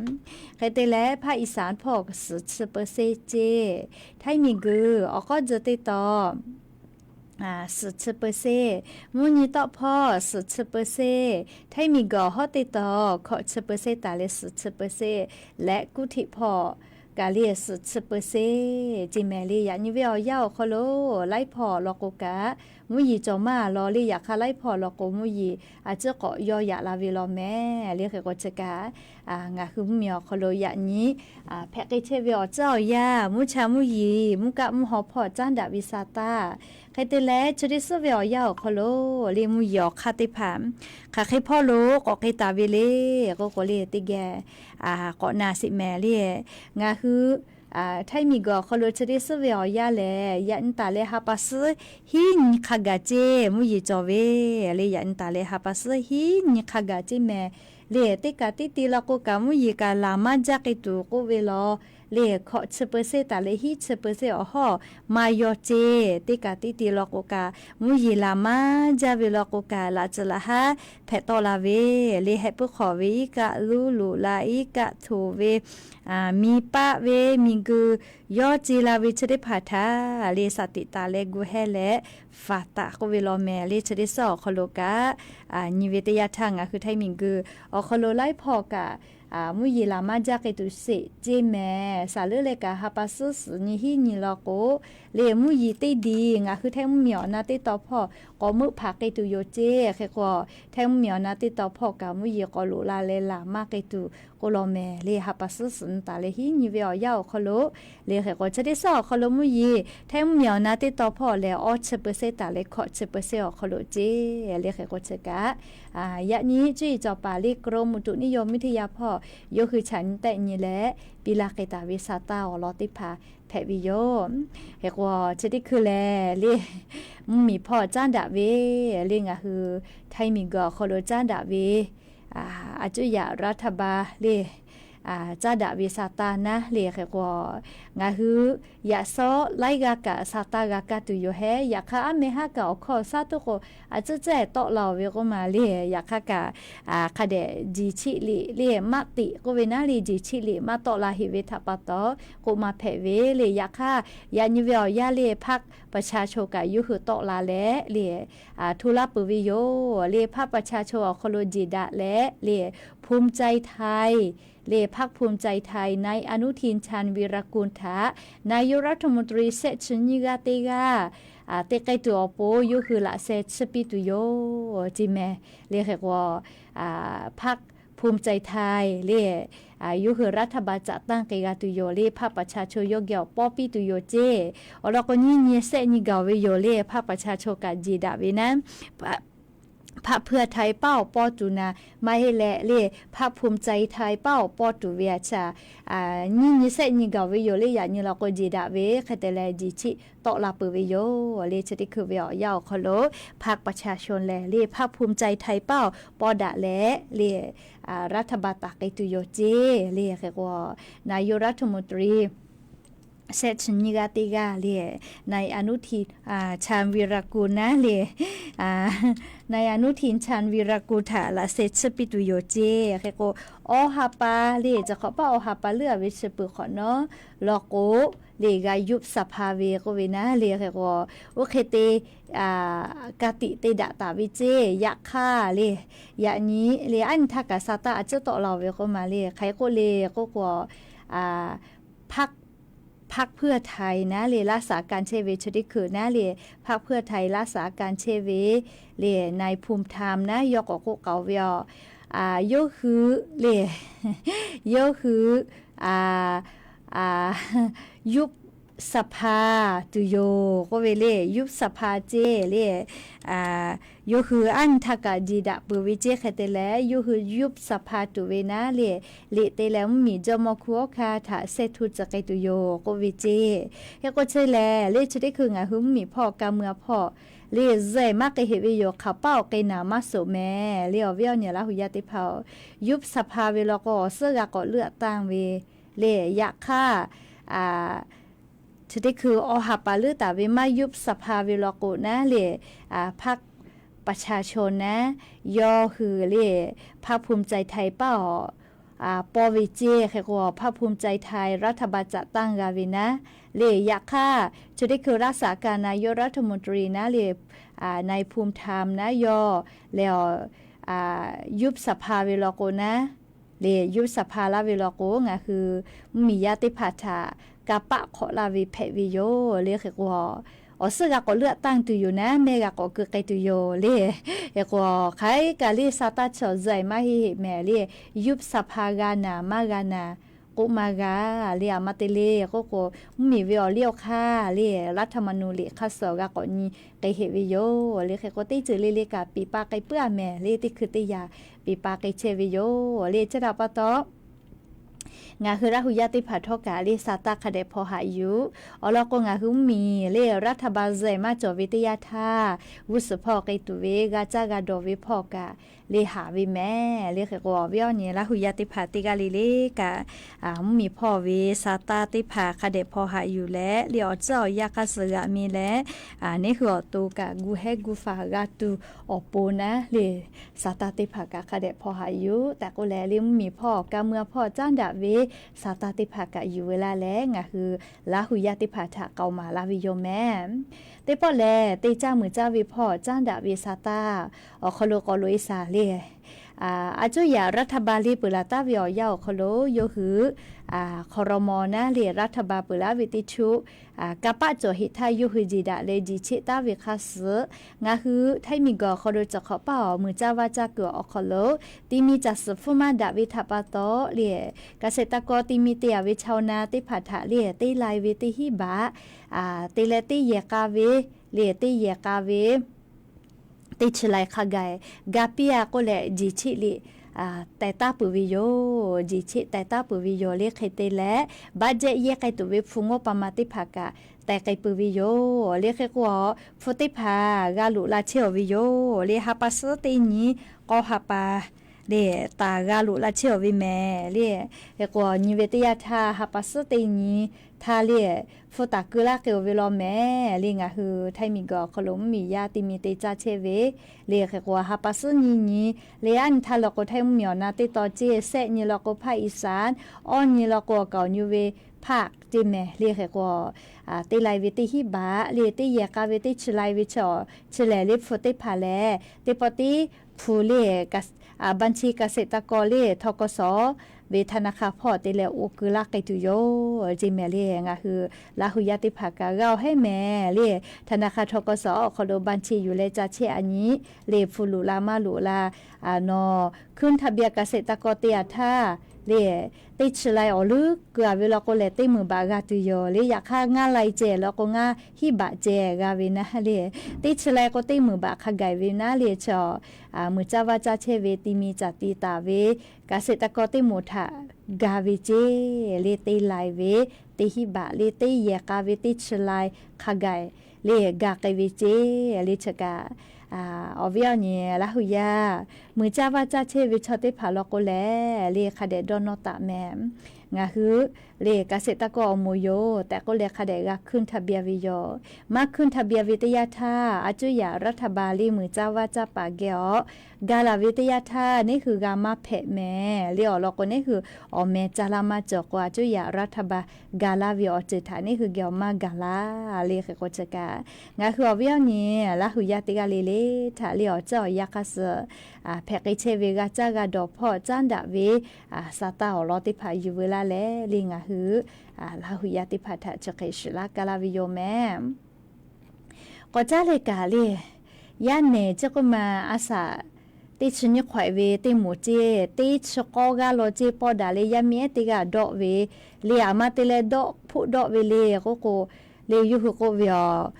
Hk'e te leh ภาคอีสาน hpawˇ suhˍ chi เปอร์เซ็นต์ ceˇ. Htaiˇ miˬguiˬ awˬ k'awˇ tcuh teˇ tawn suhˍ chi เปอร์เซ็นต์, mvuhˇ nyi tawˆ hpawˇ suhˍ chi เปอร์เซ็นต์, htaiˇ miˬguiˬ awˬ hawˉ teˇ tawn hkawꞈ chi เปอร์เซ็นต์ taˍ leh suhˍ chi เปอร์เซ็นต์, leh กรุงเทพ hpawˇ kaꞈ le suhˍ chi เปอร์เซ็นต์ ceˇ meh. Le yaꞈ nyi ve awˬ yanˇ awˬ hk'aw lo laiˉ hpawˇ law k'o kaꞈ mvuhˇ yeˬ cawˬ maˇ law le. Yaꞈ hk'aˇ laiˉ hpawˇ law k'o mvuhˇ yeˬ a ciˉ k'awꞈ yaw yaꞈ la ve law meh. Le hk'e k'o chi kaꞈ ngaˬ hui mvuhˇ miˬ awˬ hk'aw lo yaꞈ nyi hpehꞈ k'ai chehˇ ve awˬ tcuhˉ awˬ yanˇ, mvuhˇ cha mvuhˇ yeˬ, mvuhˇ kaˆ mvuhˇ haw hpawˇ caˉ daꞈ ve sa taˇ. Hk'e te leh chi teˇ suhˉ ve awˬ yanˇ awˬ hk'aw lo le mvuhˇ yeˬ awˬ hk'aˇ teˇ hpaˍ hk'aˬ hk'e hpawˇ lo k'awꞈ k'ai taˍ ve le k'oˆ k'o le teˇ geh k'awꞈ na sheˍ meh le. Ngaˬ hui htaiˇ miˬguiˬ awˬ hk'aw lo chi teˇ suhˉ ve awˬ yanˇ lehˬ yaꞈ nyi taˍ leh ha pa suhˉ hiˉ nyi hk'a gaˬ ceˇ mvuhˇ yeˬ cawˬ ve le. Yaꞈ nyi taˍ leh ha pa suhˉ hiˉ nyi hk'a gaˬ ceˇ meh. Le teˇ kaꞈ teˇ te law k'o kaꞈ mvuhˇ yeˬ kaꞈ laˬ maˇ jaˇ k'ai tuˬ k'oˆ ve law le hkawꞈ chi เปอร์เซ็นต์ taˍ leh hiˉ chi เปอร์เซ็นต์ awˬ hawˉ maˇ yaw ce. Teˇ kaꞈ teˇ te law k'o kaꞈ, mvuhˇ yeˬ laˬ maˇ jaˇ ve law k'o kaꞈ, laꞈ tcuhˍ laꞈ haˉ hpehꞈ tawˆ la ve, le heh puiˉ hk'awꞈ ve iˉ kaˆ luˉ loꞈ la iˉ kaˆ htoꞈ ve, miˬ paˆ ve miˬguiˬ yawˇ ce la ve chi teˇ hpaˍ htaꞈ le saˍ tiꞈ taˍ leh gu hehˇ leh faˍ taˍ k'oˆ ve law mehˍ. Le chi teˇ suhˉ awˬ hk'aw lo kaꞈ, nyi ve teˇ yanˇ htaˇ ngaˬ hui Htaiˇ miˬguiˬ awˬ hk'aw lo laiˉ hpawˇ kaꞈ, mvuhˇ yeˬ laˬ maˇ jaˇ k'ai tuˬ sheˍ ce mehˍ. Saˍ leuˉ leh kaꞈ ha pa suhˉ suhˍ nyi hiˉ nyi law k'o, le mvuhˇ yeˬ teˇ diˬ ngaˬ hui Htaiˇ mvuhˇmiˬ awˬ na teˇ taw hpawˇ k'awꞈ meuˆ hpanˍ k'ai tuˬ yoˬ ce. Hk'e k'o, Htaiˇ mvuhˇmiˬ awˬ na teˇ taw hpawˇ kaꞈ mvuhˇ yeˬ k'awꞈ loꞈ la leh laˬ maˇ k'ai tuˬ k'oˆ law mehˍ. Le ha pa suhˉ suhˍ nyi taˍ leh hiˉ nyi ve awˬ yanˇ awˬ hk'aw lo, le hk'e k'o chi teˇ suhˉ awˬ hk'aw lo mvuhˇ yeˬ Htaiˇ mvuhˇmiˬ awˬ na teˇ taw hpawˇ lehˬ, awˇ chi เปอร์เซ็นต์ taˍ leh hkawꞈ chi เปอร์เซ็นต์ awˬ hk'aw lo ce. Le hk'e k'o chi kaꞈ, yaꞈ nyi cuˇ yiˍ cawˬ paˍ le กรมอุตุนิยมวิทยา hpawˇ yawˇ hui chaꞈ nyi tehˆ nyi leh piˇ laˇ k'ai taˍ ve sa taˇ awˬ lawn teˇ hpaˍ hpehꞈ ve yoˬ. Hk'e k'o chi teˇ hkui lehˬ le, mvuhˇmiˬ hpawˇ caˉ daꞈ ve, le ngaˬ hui Htaiˇ miˬguiˬ awˬ hk'aw lo caˉ daꞈ ve, a cuˇ yaꞈ รัฐบาล le caˉ daꞈ ve sa taˇ naˉ le hk'e k'o, ngaˬ hui yaꞈ shawˉ laiˉ g'aˇ kaꞈ sa taˇ g'a kaˇ tuˬ yoˬ hehˉ. Yaꞈ hk'aˇ aˉ meh haˉ kaꞈ awˬ hkawˇ shaˉ tuˉ k'o, a cuˇ caˇ tawˆ la-oˬ ve k'oˆ ma le. Yaꞈ hk'aˇ kaꞈ hk'a dehꞈ jeˬ chiˆ liꞈ le maˆ tiꞈ k'oˆ ve naˉ le jeˬ chiˆ liꞈ maˇ tawˆ la heꞈ ve htaꞈ pa taw k'oˆ ma hpehꞈ ve le. Yaꞈ hk'aˇ yaꞈ nyi ve awˬ yanˇ le พรรคประชาชน kaꞈ yawˇ hui tawˆ la leh le hto laˇ peuˬ ve yoˬ. Le พรรคประชาชน awˬ hk'aw lo jeˬ daꞈ leh le ภูมิใจไทย le พรรคภูมิใจไทย นายอนุทิน ชาญวีรกูล htaꞈ นายกรัฐมนตรี shehˆ chi nyiˇ g'aˇ teˇ g'aˇ te k'ai tuˬ awˬ pon yawˇ hui laꞈ sheh tsuhˇ piˇ tuˬ yoˬ ce mehˍ. Le hk'e k'o, พรรคภูมิใจไทย le yawˇ hui รัฐบาล caꞈ tanˇ k'ai g'a tuˬ yoˬ le พรรคประชาชน yawˇ geh awˬ pawˇ piˇ tuˬ yoˬ ce. Awˬ lawn k'o nyiˇ nyi shehˆ nyi gaˬ-oˬ ve yoˬ le พรรคประชาชน kaꞈ jeˬ daꞈ ve naˉ พรรคเพื่อไทย paˉ awˬ pawˇ tuˬ naˍ maˇ heˆ leh le พรรคภูมิใจไทย paˉ awˬ pawˇ tuˬ ve a chaꞈ nyiˇ nyi shehˆ nyi gaˬ-oˬ ve yoˬ le. Yaꞈ nyi law k'o jeˬ daꞈ ve hk'e te leh jeˬ chiˆ tawˆ la peuˬ ve yoˬ. Le chi teˇ hkui ve awˬ yanˇ awˬ hk'aw lo พรรคประชาชน lehˬ le พรรคภูมิใจไทย paˉ awˬ pawˇ daꞈ leh le รัฐบาล taˍ k'ai tuˬ yoˬ ce. Le hk'e k'o, นายกรัฐมนตรี shehˆ chi nyiˇ g'aˇ teˇ g'aˇ le นายอนุทิน ชาญวีรกูล naˉ le นายอนุทิน ชาญวีรกูล htaꞈ laꞈ sheh tsuhˇ piˇ tuˬ yoˬ ce. Hk'e k'o, awˬ ha pa le caˬ hk'awꞈ paˆ awˬ ha pa leuˉ-a ve chi peuˬ hk'awꞈ nawˉ law k'o, le g'a ยุบสภา ve k'oˆ ve naˉ le hk'e k'o, oˇ hk'e te ka tiꞈ te daꞈ taˍ ve ce. Yaꞈ hk'aˇ le, yaꞈ nyi le aˉ nyi htaˇ kaꞈ sa taˇ a cuˉ tawˆ la-oˬ ve k'oˆ ma le. Hk'aˬ hk'e k'oˆ le k'oˆ k'o, พรรค พรรคเพื่อไทย naˉ le รักษาการ chehˇ ve chi teˇ hkui naˉ le พรรคเพื่อไทย รักษาการ chehˇ ve le นายภูมิธรรม naˉ yawˇ k'awꞈ k'oˆ k'aoˍ ve aˬ, yawˇ hui le, yawˇ hui ยุบสภา tuˬ yoˬ k'oˆ ve le ยุบสภา ce le. Yawˇ hui aˉ nyi htaˇ kaꞈ jeˬ daꞈ peuˬ ve ce hk'e te leh, yawˇ hui ยุบสภา tuˬ ve naˉ le, liꞈ te leh mvuhˇmiˬ jawˇmawˇ hkunˉ hawˉ hkanˇ htaꞈ shehˆ htuˇ tcuh k'ai tuˬ yoˬ k'oˆ ve ce. Hk'e k'o chi lehˬ, le chi teˇ hkui ngaˬ hui mvuhˇmiˬ hpawˇ ka mui-a hpawˇ le zuhꞈ maˇ k'ai heꞈ ve yoˬ. Hk'aˬ paˆ awˬ k'ai naˍ maˇ shoˍ mehˍ le. Awˬ viˉ awˬ nyi Laˇ hu yaˇ teˇ hpaˍ-oˬ, ยุบสภา ve law k'o awˬ suhˉ g'a k'awꞈ leuˆ taˇ ve le. Yaꞈ hk'aˇ, chi teˇ hkui awˬ ha pa leuˉ taˍ ve maˇ ยุบสภา ve law k'o naˉ le, พรรคประชาชน naˉ yawˇ hui le พรรคภูมิใจไทย paˉ awˬ pawˇ ve ce. Hk'e k'o พรรคภูมิใจไทย รัฐบาล จัดตั้ง g'a ve naˉ le. Yaꞈ hk'aˇ chi teˇ hkui รักษาการนายกรัฐมนตรี naˉ le, นายภูมิธรรม naˉ yawˇ lehˬ ยุบสภา ve law k'o naˉ le, ยุบสภา laˇ ve law k'o ngaˬ hui mvuhˇmiˬ yaˇ teˇ hpaˍ htaꞈ kanˇ paˆ hk'awꞈ laˇ ve hpehꞈ ve yoˬ le. Hk'e k'o, awˬ suhˉ g'a k'awꞈ leuˆ taˇ tuˬ yoˬ naˉ, mehˆ g'a k'awꞈ keu k'ai tuˬ yoˬ le. Hk'e k'o, hk'aˬ hk'e kaꞈ le sa taˇ chaw zuhꞈ maˇ heˆ heˆ mehˍ le, ยุบสภา g'a naˍ maˇ g'a naˍ k'oˆ maˇ g'a le. A ma te le k'oˆ k'o, mvuhˇmiˬ ve awˬ liˇ awˬ hk'aˇ le รัฐธรรมนูญ liꞈ hk'aˇ suh g'a k'awꞈ nyi k'ai heˆ ve yoˬ le. Hk'e k'o teˇ ceuˬ le le kaꞈ piˍ pa k'ai puiˉ-a mehˍ le. Teˇ hkui teˇ yanˇ piˍ pa k'ai chehˇ ve yoˬ le. Chi htaꞈ pa taw Ngaˬ hui Laˇ hu yaˇ teˇ hpaˍ htawˇ kaꞈ le Saˍtanˍ hk'a dehꞈ hpaw haꞈ yuˬ. Awˬ lawn k'o, ngaˬ hui mvuhˇmiˬ le รัฐบาล zeˬ maˇ cawˬ ve teˇ yanˇ htaˇ, g'uˇ suhˍ hpawˇ k'ai tuˬ ve g'a caˇ g'a dawˬ ve hpawˇ kaꞈ le haꞈ ve mehˍ. Le hk'e k'o, awˬ viˉ awˬ nyi Laˇ hu yaˇ teˇ hpaˍ teˇ g'aˇ le le kaꞈ, mvuhˇmiˬ hpawˇ ve Saˍtanˍ teˇ hpaˍ hk'a dehꞈ hpaw haꞈ yuˬ leh, le awˬ ciˉ awˬ yanˇ hk'aˇ suh g'aꞈ mi leh, neˇ hui awˬ to kaꞈ gu hehˉ gu faˍ g'a tuˬ awˬ pon naˉ le Saˍtanˍ teˇ hpaˍ kaꞈ hk'a dehꞈ hpaw haꞈ yuˬ tehꞈ k'oˆ leh, le mvuhˇmiˬ hpawˇ awˬ kaˇ meuˇ hpawˇ caˉ daꞈ ve Saˍtanˍ teˇ hpaˍ kaꞈ yuˬ ve laˇ leh, ngaˬ hui Laˇ hu yaˇ teˇ hpaˍ htaꞈ k'aoˍ maˍ laˇ ve yoˬ mehˍ. Teˇ pawˆ lehˬ, teˇ caˇ muiˬ caˇ ve hpawˇ caˉ daꞈ ve Saˍtanˍ awˬ hk'aw lo k'awꞈ loꞈ e shaˍ le. A cuˇ yaꞈ รัฐบาล le peuˬ laˬ taˍ ve awˬ yanˇ awˬ hk'aw lo yawˇ hui ครม. naˉ le รัฐบาล peuˬ laˬ ve teˇ chuˆ kanˇ paˆ cawˬ heˍ htaˇ yawˇ hui jeˬ daꞈ leh jeˬ cheˆ taˍ ve hk'a suh, ngaˬ hui htaiˇ miˬguiˬ awˬ hk'aw lo cawˬ hk'awꞈ paˇ awˬ muiˬ caˇ vaˇ caˇ kuiˬ awˬ hk'aw lo ti mi caˬ suhˍ hpfuhˇ maˇ daꞈ ve htaꞈ pa taw le, เกษตรกร ti mi te yaꞈ ve chaw na teˇ hpaˍ htaꞈ le teˇ lai ve teˇ hinˉ baꞈ te leh teˇ yehˬ k'a ve le teˇ yehˬ k'a ve teˇ chi lai hk'a gaˬ ga piˇ a k'oˆ leh, jeˬ cheˆ le teh taˍ peuˬ ve yoˬ. Jeˬ cheˆ teh taˍ peuˬ ve yoˬ le. Hk'e te leh, budget yehˇ k'ai tuˬ ve hpu ngawˇ pa ma teˇ hpaˍ kaꞈ teh k'ai peuˬ ve yoˬ le. Hk'e k'o, hpu teˇ hpaˍ g'a loꞈ la chehˇ awˬ ve yoˬ le. Ha pa suhˉ teˇ nyi k'awˇ ha pa le taˍ g'a loꞈ la chehˇ awˬ ve mehˍ le. Hk'e k'o, nyi ve teˇ yanˇ htaˇ ha pa suhˉ teˇ nyi htaˇ le hpu taˍ keu laˇ k'ai awˬ ve law mehˍ le. Ngaˬ hui htaiˇ miˬguiˬ awˬ hk'aw lo mvuhˇmiˬ yaˇ ti mi te caˇ chehˇ ve le. Hk'e k'o, ha pa suhˉ nyi nyi le, yaˇ nyi htaˇ law k'o htaiˇ mvuhˇmiˬ awˬ na teˇ taw ceˇ, shehˆ nyi law k'o ภาคอีสาน, awˇ nyi law k'o awˬ kaˍ awˬ nyi ve ภาค ceˇ mehˍ le. Hk'e k'o, teˇ lai ve teˇ hinˉ baꞈ le teˇ yehˬ k'a ve teˇ chi lai ve chi lehˬ le hpu teˇ hpaˍ lehˬ, teˇ pawˆ tiˉ hpu le บัญชีเกษตรกร le ทกส ve ธนาคาร hpawˇ te leh oˇ keu laˇ k'ai tuˬ yoˬ ceˇ mehˍ le. Ngaˬ hui Laˇ hu yaˇ teˇ hpaˍ kaꞈ g'a awˬ hehnˇ mehˍ le. ธนาคาร ทกส awˬ hk'aw lo บัญชี yuˬ leh ca chehˇ a nyi le, hpu loꞈ la maˇ loꞈ la, nawˬ ขึ้นทะเบียนเกษตรกร te a htaˇ le, teˇ chi lai awˬ leuˉ keu a ve law k'o lehˬ, teˇ meunˍ baꞈ g'a tuˬ yoˬ le. Yaꞈ hk'aˇ ngaˇ lai ceh law k'o ngaˇ hinˉ baꞈ ceh g'a ve naˉ le, teˇ chi lai k'o teˇ meunˍ baꞈ hk'a gaˬ ve naˉ le. Chi muiˬ caˇ vaˇ caˇ chehˇ ve ti mi caˬ ti taˍ ve เกษตรกร teˇ moˍ htaꞈ ga ve ceˇ le, teˇ lai ve teˇ hinˉ baꞈ le teˇ yehˬ k'a ve teˇ chi lai hk'a gaˬ le ga k'ai ve ceˇ le. Chi kaꞈ awˬ viˉ awˬ nyi Laˇ hu yaˇ muiˬ caˇ vaˇ caˇ chehˇ ve chaw teˇ hpaˍ law k'o lehˬ le, hk'a dehꞈ dawˇ nawˇ taˍ mehˍ. Ngaˬ hui le เกษตรกร awˬ moˍ yoˬ tehꞈ k'oˆ leh hk'a dehꞈ g'a ขึ้นทะเบียน ve yoˬ. Maˇ ขึ้นทะเบียน ve teˇ yanˇ htaˇ, a cuˇ yaꞈ รัฐบาล le muiˬ caˇ vaˇ caˇ paˍ geh awˬ ga laˬ ve teˇ yanˇ htaˇ, neˇ hui g'a maˇ hpehꞈ mehˍ le. Awˬ lawn k'o, neˇ hui awˬ meh caˇ laˇ maˇ cawˬ k'o, a cuˇ yaꞈ รัฐบาล ga laˇ ve awˬ ceuˬ htaꞈ neˇ hui geh awˬ maˇ gaˬ laˇ le. Hk'e k'o chi kaꞈ, ngaˬ hui awˬ viˉ awˬ nyi Laˇ hu yaˇ teˇ g'aˇ le le htaꞈ le awˬ ciˉ awˬ yanˇ hk'aˇ suh hpehꞈ k'ai chehˇ ve g'a caˇ g'a dawˬ hpawˇ caˉ daꞈ ve Saˍtanˍ awˬ lawn teˇ hpaˍ yuˬ veu laˇ leh le, ngaˬ hui Laˇ hu yaˇ teˇ hpaˍ htaꞈ chi hk'e shiˍ laˇ ka laˇ ve yoˬ mehˍ. K'awꞈ caˉ leh kaꞈ le, yaˇ nehˬ chi k'oˆ ma a shaꞈ teˇ chi nyiˇ hk'awehꞈ ve teˇ moˍ ceˇ, teˇ chi k'awˇ g'aˇ law ceˇ pawˆ daꞈ leh, yaˇ miˇ ehˉ teˇ g'aˇ dawˆ ve le, aˬ ma te leh dawˆ hpoˆ dawˆ ve le k'oˆ k'o, le yawˇ hui k'oˆ ve aˬ,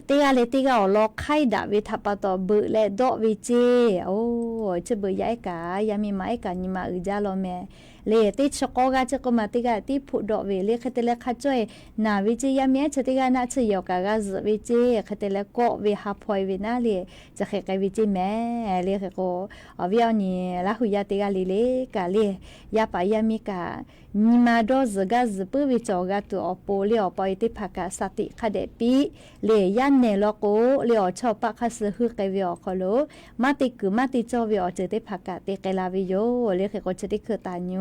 teˇ g'aˇ leh teˇ g'aˇ awˬ lawn hk'aiˉ daꞈ ve htaꞈ pa taw beuꞈ leh dawˆ ve ceˇ. Oˬ, chi beuꞈ yaˇ ehˉ kaꞈ yaˇ miˇ ma ehˉ kaꞈ nyi ma uiˍ jaˇ law mehˍ. Le teˇ chi k'awˇ g'aˇ chi k'oˆ ma teˇ g'aˇ tiˉ hpoˆ dawˆ ve le, hk'e te leh hk'a cawˇ e naˬ ve ceˇ, yaˇ miˇ ehˉ chi teˇ g'aˇ naˆ tsuhˇ yawˬ kaꞈ g'a zuhꞈ ve ceˇ, hk'e te leh kawˆ ve ha hpaw e ve naˉ le, chi hk'e k'ai ve ceˇ mehˍ le. Hk'e k'o, awˬ viˉ awˬ nyi Laˇ hu yaˇ teˇ g'aˇ le le kaꞈ le, yaˇ paˍ yaˇ miˇ kaꞈ nyi ma dawˇ zuhˬ gaˇ zuhˬ puiˉ ve cawˬ g'a tuˬ awˬ pon le, awˬ pa awˬ e teˇ hpaˍ kaꞈ shaˍ tiꞈ hk'a dehꞈ piˇ le, yaˇ nehˬ law k'o le, awˬ chawˇ awˬ paˆ hk'aˇ suh heuˆ k'ai ve awˬ hk'aw lo maˇ te kuiˬ maˇ te cawˇ ve awˬ ceuˬ teˇ hpaˍ kaꞈ te k'ai la ve yoˬ le. Hk'e k'o, chi teˇ hkui taˍ nyi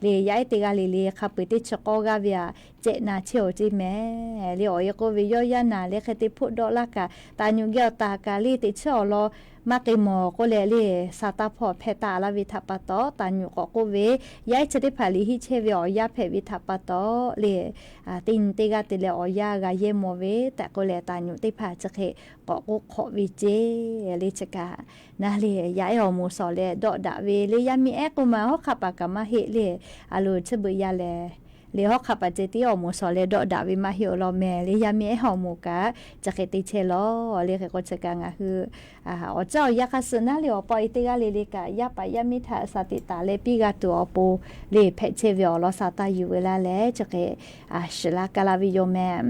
le, yaˇ ehˉ teˇ g'aˇ le le hk'a peu-eˬ teˇ chi k'awˇ g'aˇ ve aꞈ cehꞈ na chehˇ awˬ ceˇ mehˍ le. Awˬ e k'oˆ ve, yawˇ yaˇ naˬ le hk'e te hpoˆ dawˆ laˇ kaꞈ, taˍ nyuꞈ geh awˬ taˍ kaꞈ le teꞈ chiˉ awˬ lawn maˇ k'e mawˬ k'oˆ leh le, Saˍtanˍ hpawˇ hpehˇ taˍ laˇ ve htaꞈ pa taw, taˍ nyuꞈ k'awꞈ k'oˆ ve, yaˇ ehˉ chi teˇ hpaˍ liꞈ henˇ chehˇ ve awˬ yanˇ hpehꞈ ve htaꞈ pa taw le, teˇ nyi teˇ g'aˇ te leh awˬ yanˇ g'a yehˇ mawˬ ve tehꞈ k'oˆ leh, taˍ nyuꞈ teˇ hpaˍ chi hk'e k'awꞈ k'oˆ hk'awꞈ ve ceˇ le. Chi kaꞈ naˉ le, yaˇ ehˉ awˬ moˍ shawˍ leh dawˆ daꞈ ve le, yaˇ miˇ ehˉ k'oˆ ma hawˉ hk'aˆ paˍ kaꞈ maˇ heˆ le. A loˍ, chi beuꞈ yaˇ lehˬ le hawˉ hk'aˆ paˍ ceh tiˉ awˬ moˍ shawˍ leh dawˆ daꞈ ve maˇ heˆ awˬ lawn meh le. Yaˇ miˇ ehˉ awˬ moˍ kaꞈ chi hk'e te chehˇ lawˬ le. Hk'e k'o chi kaꞈ ngaˬ hui awˬ caˉ awˬ yaˇ hk'a suh naˉ le awˬ pa e teˇ g'aˇ le le kaꞈ yaˇ paˍ yaˇ miˇ htaꞈ shaˍ tiꞈ taˍ leh piˇ g'a tuˬ awˬ pon le hpehꞈ chehˇ ve awˬ lawn sa taˇ yuˬ ve laˇ leh chi hk'e shiˍ laˇ ka laˇ ve yoˬ meh.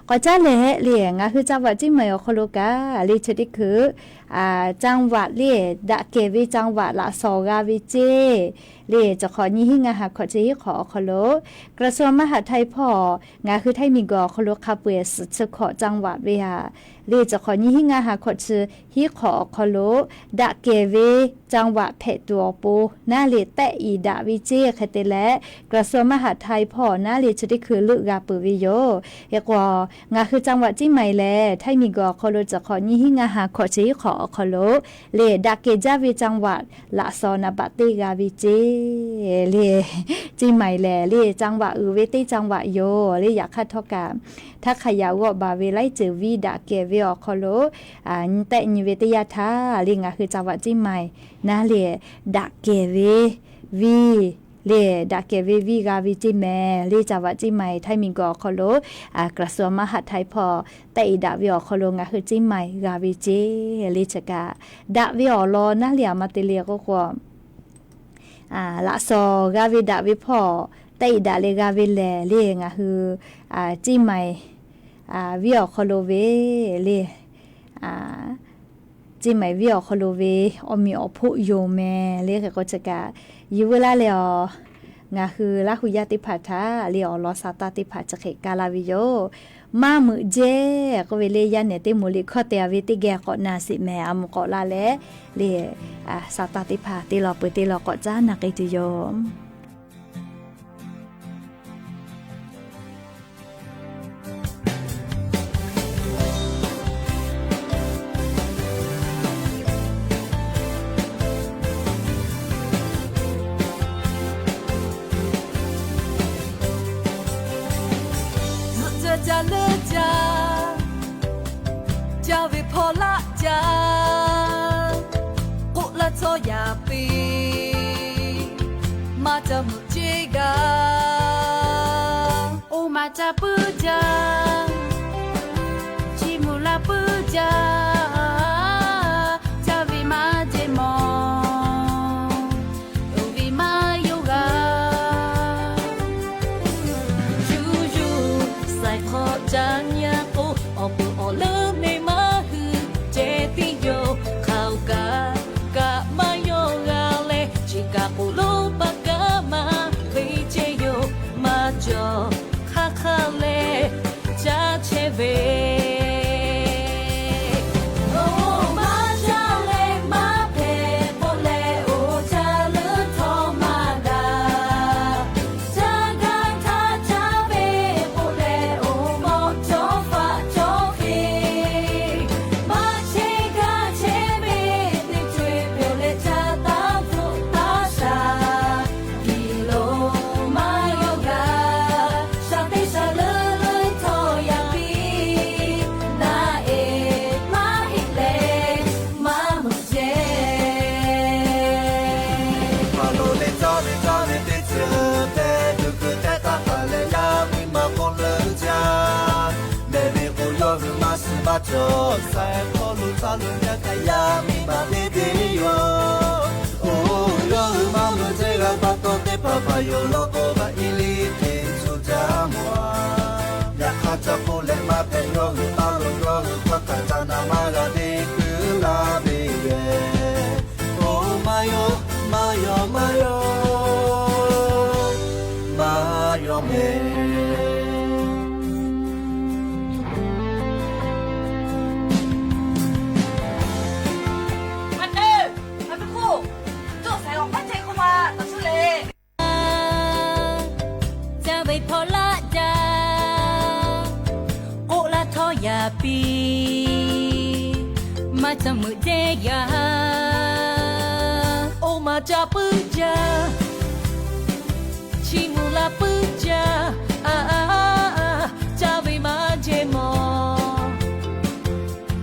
K'awꞈ caˉ leh le ngaˬ hui จังหวัด Chiang Mai awˬ hk'aw lo kaꞈ le chi teˇ hkui จังหวัด le daꞈ kehˬ ve จังหวัด laꞈ shawˍ g'a ve ceˇ le. Chi hk'awꞈ nyiˇ hinˉ ngaˇ ha hkawꞈ chi hiˉ hk'awꞈ awˬ hk'aw lo กระทรวงมหาดไทย hpawˇ ngaˬ hui Htaiˇ miˬguiˬ awˬ hk'aw lo hk'a peu-eˬ suhˍ chi hkawꞈ จังหวัด ve htaꞈ le chi hk'awꞈ nyiˇ hinˉ ngaˇ ha hkawꞈ chi hiˉ hk'awꞈ awˬ hk'aw lo daꞈ kehˬ ve จังหวัด hpehꞈ tuˬ awˬ pon naˉ le tehˆ iˍ daꞈ ve ceˇ hk'e te leh กระทรวงมหาดไทย hpawˇ naˉ le chi teˇ hkui leuˆ g'a peuˬ ve yoˬ. Hk'e k'o ngaˬ hui จังหวัด Chiang Mai lehˬ Htaiˇ miˬguiˬ awˬ hk'aw lo chi hk'awꞈ nyiˇ hinˉ ngaˇ ha hkawꞈ chi hiˉ hk'awꞈ awˬ hk'aw lo le daꞈ kehˬ jaˇ ve จังหวัด laꞈ shawˍ naˍ baꞈ teˇ g'a ve ceˇ le. Chiang Mai lehˬ le จังหวัด uiˍ ve teˇ จังหวัด yoˬ le. Yaꞈ hk'aˇ htawˇ kaꞈ htaˇ hk'a yaꞈ g'awˆ baˬ ve laiˉ ceuˬ viˇ daꞈ kehˬ ve awˬ hk'aw lo tehˆ nyi ve teˇ yanˇ htaˇ le ngaˬ hui จังหวัด Chiang Mai naˉ le daꞈ kehˬ ve viˇ le daꞈ kehˬ ve viˇ g'a ve ceˇ meh le. จังหวัด Chiang Mai Htaiˇ miˬguiˬ awˬ hk'aw lo กระทรวงมหาดไทย hpawˇ tehˆ iˍ daꞈ ve awˬ hk'aw lo ngaˬ hui Chiang Mai g'a ve ceˇ le. Chi kaꞈ daꞈ ve awˬ lawn naˉ le aˬ ma te le k'oˆ k'o laꞈ shawˍ g'a ve daꞈ ve hpawˇ tehˆ iˍ daꞈ leh g'a ve lehˬ le ngaˬ hui Chiang Mai viˇ awˬ hk'aw lo ve le Chiang Mai viˇ awˬ hk'aw lo ve awˬ meꞈ awˬ hpoˆ yoˬ meh le. Hk'e k'o chi kaꞈ yuˬ veu laˇ leh awˬ ngaˬ hui Laˇ hu yaˇ teˇ hpaˍ htaꞈ le awˬ lawn sa taˇ teˇ hpaˍ chi hk'e ka laˇ ve yoˬ. Maˇ meuꞈ jehˇ k'oˆ ve le yaˇ nehˬ teˇ moˍ liꞈ hkawˇ te-a ve teˇ geh k'awꞈ na sheˍ meh. A moˍ k'awꞈ la leh le sa taˇ teˇ hpaˍ teˇ law peuˬ teˇ law k'awꞈ caˉ na k'ai tuˬ yoˬ. Ca ca leuˉ ca, ca ve hpawˇ laˆ ca, k'oˆ laˇ tcuh yaꞈ piˇ, maˇ ca meuꞈ ceˇ g'a. Oˇ maˇ ca puiˉ ca, chi mvuhˇ la puiˉ ca, ca ve maˇ jehˇ mawˬ, uiˍ ve maˇ yawˇ g'a. Yuˬ yuˬ saiˍ hk'awꞈ ca nyi k'o, awˬ pon awˬ leuˉ neˇ maˇ hui ceh tiˉ yoˬ. Hk'aˬ kaꞈ kaꞈ maˇ yawˇ g'a leh, chi kaꞈ k'oˍ lonˉ paˍ kaꞈ maˇ ve ceh yoˬ. Maˇ cawˬ hk'aˇ hk'aˇ leh caˇ chehˇ ve. Oˇ maˇ caˇ leh maˇ hpehꞈ k'oˆ leh, oˇ caˇ leuˉ htawˇ maˇ daꞈ. Caˇ gaˇ htaˇ caˇ ve k'oˆ leh, oˇ mawˇ cawˇ faˆ cawˇ hk'e. Maˇ chehˇ gaˇ chehˇ ve teˇ co-e pehˬ leh caˇ taˇ hpfuhˆ taˇ shaˍ. Kiˬ lo maˇ yawˇ g'a, shaˍ teˇ shaˍ leuˉ leuˉ htawˇ yaꞈ piˇ. Naˆ eˍ maˇ heˆ leh maˇ meuꞈ jehˇ. Paˍ lo leh caˇ ve caˇ ve teˇ ceuˬ hpehꞈ tuˬ kuiˬ htaˇ taˇ hpaˍ leh yaˇ miˇ ma k'oˆ leuˉ jaˇ. Mehˬ ve k'o yawˇ hui maˇ suh maˇ cawˬ. Saiˍ hk'awˇ lo caˇ lo yaˇ hk'aˇ yaˇ miˇ ma teˇ teˇ yoˬ. Oˬ, yawˇ hui maˇ meuꞈ jehˇ g'a pa taw teˇ hpaˍ hpaˍ yoˬ law k'o, g'a i liˇ hpeꞈ cuˇ jaˇ mawˬ a. Yaꞈ hk'aˇ ca k'oˆ leh maˇ hpehꞈ, yawˇ hui taˇ lo yawˇ hui hkawˇ htaꞈ ca na maˇ g'a teˇ hkui laˇ ve yoˬ. Oˬ, maˇ yawˇ, maˇ yawˇ, maˇ yawˇ, maˇ yawˇ mehˬ. Caˇ ve hpawˇ laˆ ca, k'oˆ laˇ htawˇ yaꞈ piˇ. Maˇ ca meuꞈ jehˇ g'a. Oˇ maˇ ca puiˉ ca, chi mvuhˇ la puiˉ ca. Caˇ ve maˇ jehˇ mawˬ,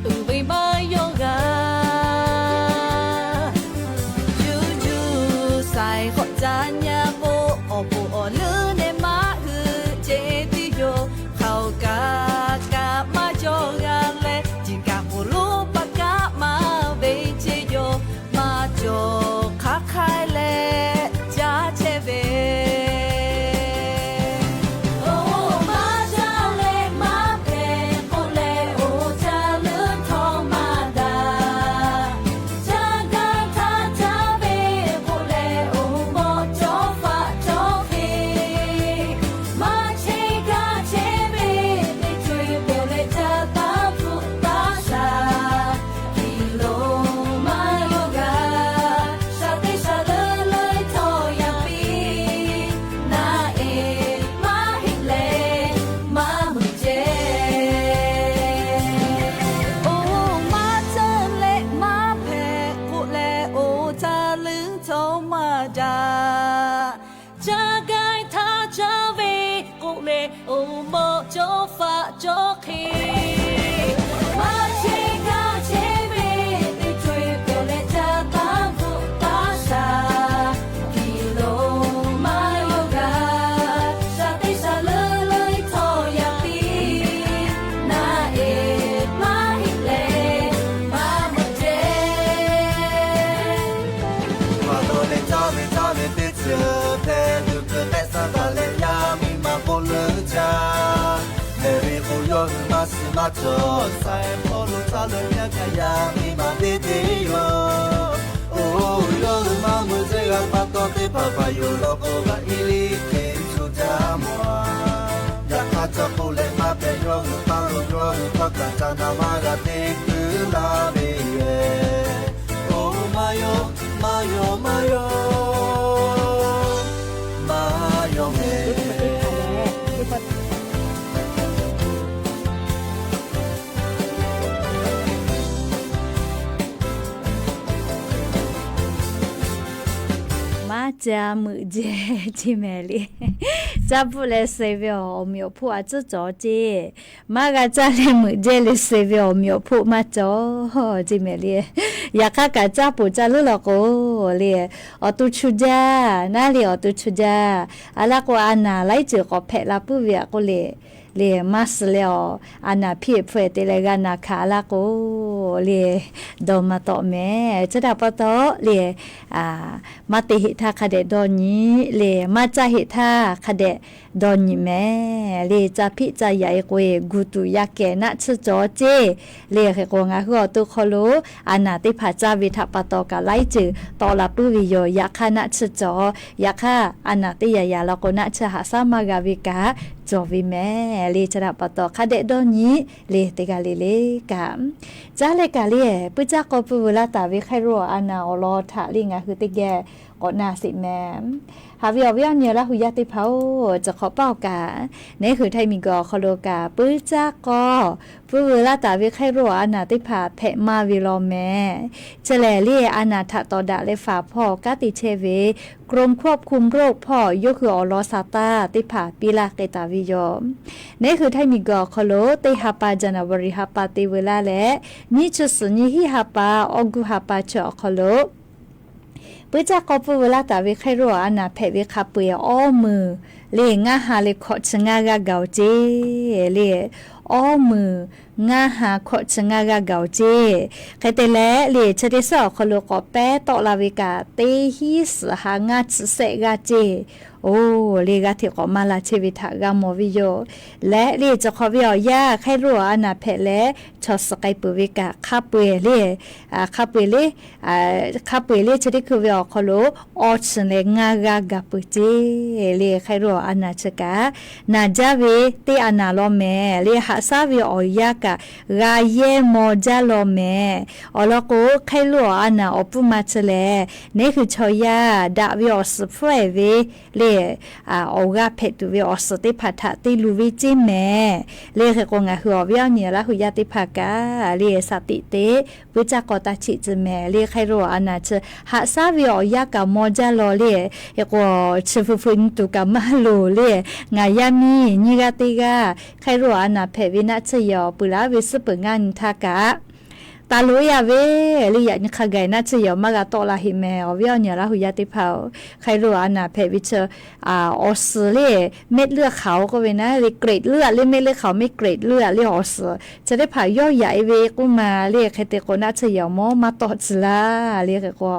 uiˍ ve maˇ yawˇ g'a. Yuˬ yuˬ saiˍ hk'awꞈ ca nyi k'o, awˬ pon awˬ leuˉ neˇ maˇ hui Caˇ, caˇ gaiˇ htaˇ caˇ ve k'oˆ leh, oˇ mawˇ cawˇ faˆ cawˇ hk'e, maˇ chehˇ kaˇ chehˇ ve teˇ co-e pehꞈ leh caˇ taˉ bvuhꞈ taˉ shaˍ, hkiˬ lo maˇ yawˇ g'a shaˍ teˇ shaˍ leuˉ leuˉ htawˇ yaꞈ piˇ, naˆ eˍ maˇ heˆ leh maˇ meuꞈ jehˇ. Maˇ lo leh caˇ ve caˇ ve teˇ ceuˬ hpehꞈ tuˬ kuiˬ hpehꞈ saˍ taˍ leh yaˇ miˇ ma k'oˆ leuˉ jaˇ. Hpehꞈ ve k'o yawˇ hui maˇ suh maˇ cawˬ, saiˍ hpawˇ lo caˇ leuˉ nyaˇ kaꞈ yaˇ miˇ ma teˇ teˇ yoˬ. Oˬ, yawˇ hui maˇ meuꞈ jehˇ g'a pa taw teˇ hpaˍ hpaˍ yoˬ law k'o, g'a iˉ liˇ hk'e co jaˇ mawˬ a. Yaꞈ hk'aˇ ca k'oˆ leh maˇ hpehꞈ, yawˇ hui paˇ lo yawˇ hui hkawˇ kaꞈ ca na maˇ g'a teˇ kuiˬ laˇ ve yoˬ. Oˬ, maˇ yawˇ, maˇ yawˇ, maˇ yawˇ, maˇ yawˇ mehˍ. Maˇ ca meuꞈ jehˇ ce mehˍ le. Caˇ bvuhꞈ leh suh ve awˬ, awˬ meꞈ awˬ hpoˆ a tcuhˉ cawˬ ce. Maˇ g'a caˇ leh meuꞈ jehˇ leh suh ve awˬ meꞈ awˬ hpoˆ maˇ cawˬ ce mehˍ le. Yaꞈ hk'aˇ kaꞈ caˇ poˬ caˇ leuˉ law k'o le, awˬ to chu jaˇ, naˉ le awˬ to chu jaˇ. A laˇ k'o, a naˍ laiˉ ceuˬ k'awꞈ hpehꞈ la puiˉ ve aꞈ k'oˆ le, le maˇ suh leh awˬ, a naˍ hpiˇ hpfuhˇ te leh g'a naˍ hkanˍ a laˇ k'o le, dawˇ maˇ tawˆ mehˍ. Chi htaꞈ pa taw le, maˇ te heꞈ htaˇ hk'a dehꞈ dawˇ nyi le, maˇ caˇ heꞈ htaˇ hk'a dehꞈ dawˇ nyi mehˍ le. Caˇ hpiˆ caˇ yaꞈ e k'o e gu tuˬ yaˇ kehˬ naˆ tsuhˇ cawˬ ce le. Hk'e k'o, ngaˬ hui awˬ to hk'aw lo a naˍ teˇ hpaˍ caˇ ve htaꞈ pa taw kaꞈ laiˉ ceuˬ tawˆ la puiˉ ve yoˬ. Yaꞈ hk'aˇ naˆ tsuhˇ cawˬ, yaꞈ hk'aˇ a naˍ teˇ yaꞈ yaꞈ law k'o naˆ tsuhˇ haꞈ shaˉ maˇ g'a ve kaꞈ cawˬ ve mehˍ le. Chi htaꞈ pa taw hk'a dehꞈ dawˇ nyi le, teˇ g'aˇ le le kaꞈ caˉ leh kaꞈ le, puiˉ caˇ k'aw puiˇ veuˬ laˇ taˍ ve hk'eˇ roˇ a naˍ awˬ lawn htaꞈ le ngaˬ hui teˇ geh k'awꞈ na sheˍ mehˍ. Haꞈ ve awˬ viˉ awˬ nyi Laˇ hu yaˇ teˇ hpaˍ-oˬ, chi hk'awꞈ paˆ awˬ kaꞈ neˉ hui htaiˇ miˬ guiˬ awˬ hk'aw lo kaꞈ puiˉ caˇ k'aw puiˇ veuˬ laˇ taˍ ve hk'eˇ roˇ a naˍ teˇ hpaˍ hpehꞈ maˇ ve law mehˍ. Chi lehˬ le, a naˍ htaꞈ tawˍ daꞈ leh faˍ hpawˇ kanˉ te chehˇ ve กรมควบคุมโรค hpawˇ yawˇ hui awˬ lawn sha taˇ teˇ hpaˍ piˇ laˇ k'ai taˍ ve yoˬ. Neˉ hui htaiˇ miˬ guiˬ awˬ hk'aw lo teˇ ha pa January ha pa te veuˬ laˇ leh, nyiˇ chi suhˍ nyi hiˉ ha pa, August ha pa chi awˬ hk'aw lo puiˉ caˇ k'aw puiˇ veuˬ laˇ taˍ ve hk'eˇ roˇ a naˍ hpehꞈ ve hk'a peu-eˬ awˇ meunˍ le ngaˇ ha leh hkawꞈ chi ngaˇ g'aˇ gaˬ-oˬ ce le. Awˇ meunˍ ngaˇ ha hkawꞈ chi ngaˇ g'aˇ gaˬ-oˬ ce. Hk'e te leh le, chi teˇ suhˉ awˬ hk'aw lo k'awꞈ pehˉ tawˆ la ve kaꞈ, teˇ hiˉ suhˍ ha ngaˇ chi sehˆ g'aˇ ce. Oˬ, le g'aˇ hteꞈ k'awꞈ maˇ la chehˇ ve htaꞈ g'a mawˬ ve yoˬ. Leh le, chi hk'awꞈ ve awˬ yanˇ hk'eˇ roˇ a naˍ hpehꞈ leh chaw suhˍ k'ai peuˬ ve kaꞈ hk'a peu-eˬ le, hk'a peu-eˬ le, hk'a peu-eˬ le chi teˇ hkui ve awˬ hk'aw lo awˇ chi leh ngaˇ g'aˇ gaˬ peuˬ ce le. Hk'eˇ roˇ a naˍ chi kaꞈ naˍ jaˇ ve teˇ a naˍ law mehˍ le, haꞈ shaˉ ve awˬ yanˇ kaꞈ g'a yehˇ maw jaˇ law mehˍ. Awˬ lawn k'o, hk'eˇ roˇ a naˍ awˬ puˇ ma chi lehˬ, neˉ hui chaw yaˇ daꞈ ve awˬ suhˍ hpfuhˇ-ehˍ ve le, awˬ g'aˇ hpehꞈ tuˬ ve awˬ suhˍ teˇ hpaˍ htaꞈ te luˬ ve ceˇ mehˍ le. Hk'e k'o, ngaˬ hui awˬ viˉ awˬ nyi Laˇ hu yaˇ teˇ hpaˍ kaꞈ le, shaˍ tiꞈ te puiˉ caˇ k'aw taˇ cheˆ ce mehˍ le. Hk'eˇ roˇ a naˍ chi haꞈ shaˉ ve awˬ yanˇ kaꞈ maw jaˇ law le. Hk'e k'o, chi feu feu nyi tuˬ kaꞈ maˇ loˍ le. Ngaˬ yaˇ miˇ nyiˇ g'aˇ teˇ g'aˇ hk'eˇ roˇ a naˍ hpehꞈ ve naˆ tsuhˇ yehˬ awˬ peuˬ laˇ ve suhˉ peuˬ ngaˇ nyi htaˇ kaꞈ taˍ loꞈ-e yaˇ ve le, yaꞈ nyi hk'a gaˬ naˆ tsuhˇ yehˬ awˬ maˇ g'a tawˆ la heꞈ mehˍ. Awˬ viˉ awˬ nyi Laˇ hu yaˇ teˇ hpaˍ-oˬ, hk'eˇ roˇ a naˍ hpehꞈ ve chi awˬ suhˍ le, เม็ดเลือดขาว k'oˆ ve naˉ le, เกล็ดเลือด le, เม็ดเลือดขาว เม็ดเกล็ดเลือด le awˬ suhˍ chi teˇ hpaˍ yawˇ yaꞈ-e ve k'oˆ ma le. Hk'e te k'o, naˆ tsuhˇ yehˬ awˬ mawˇ maˇ tawˆ tcuh laˇ le. Hk'e k'o,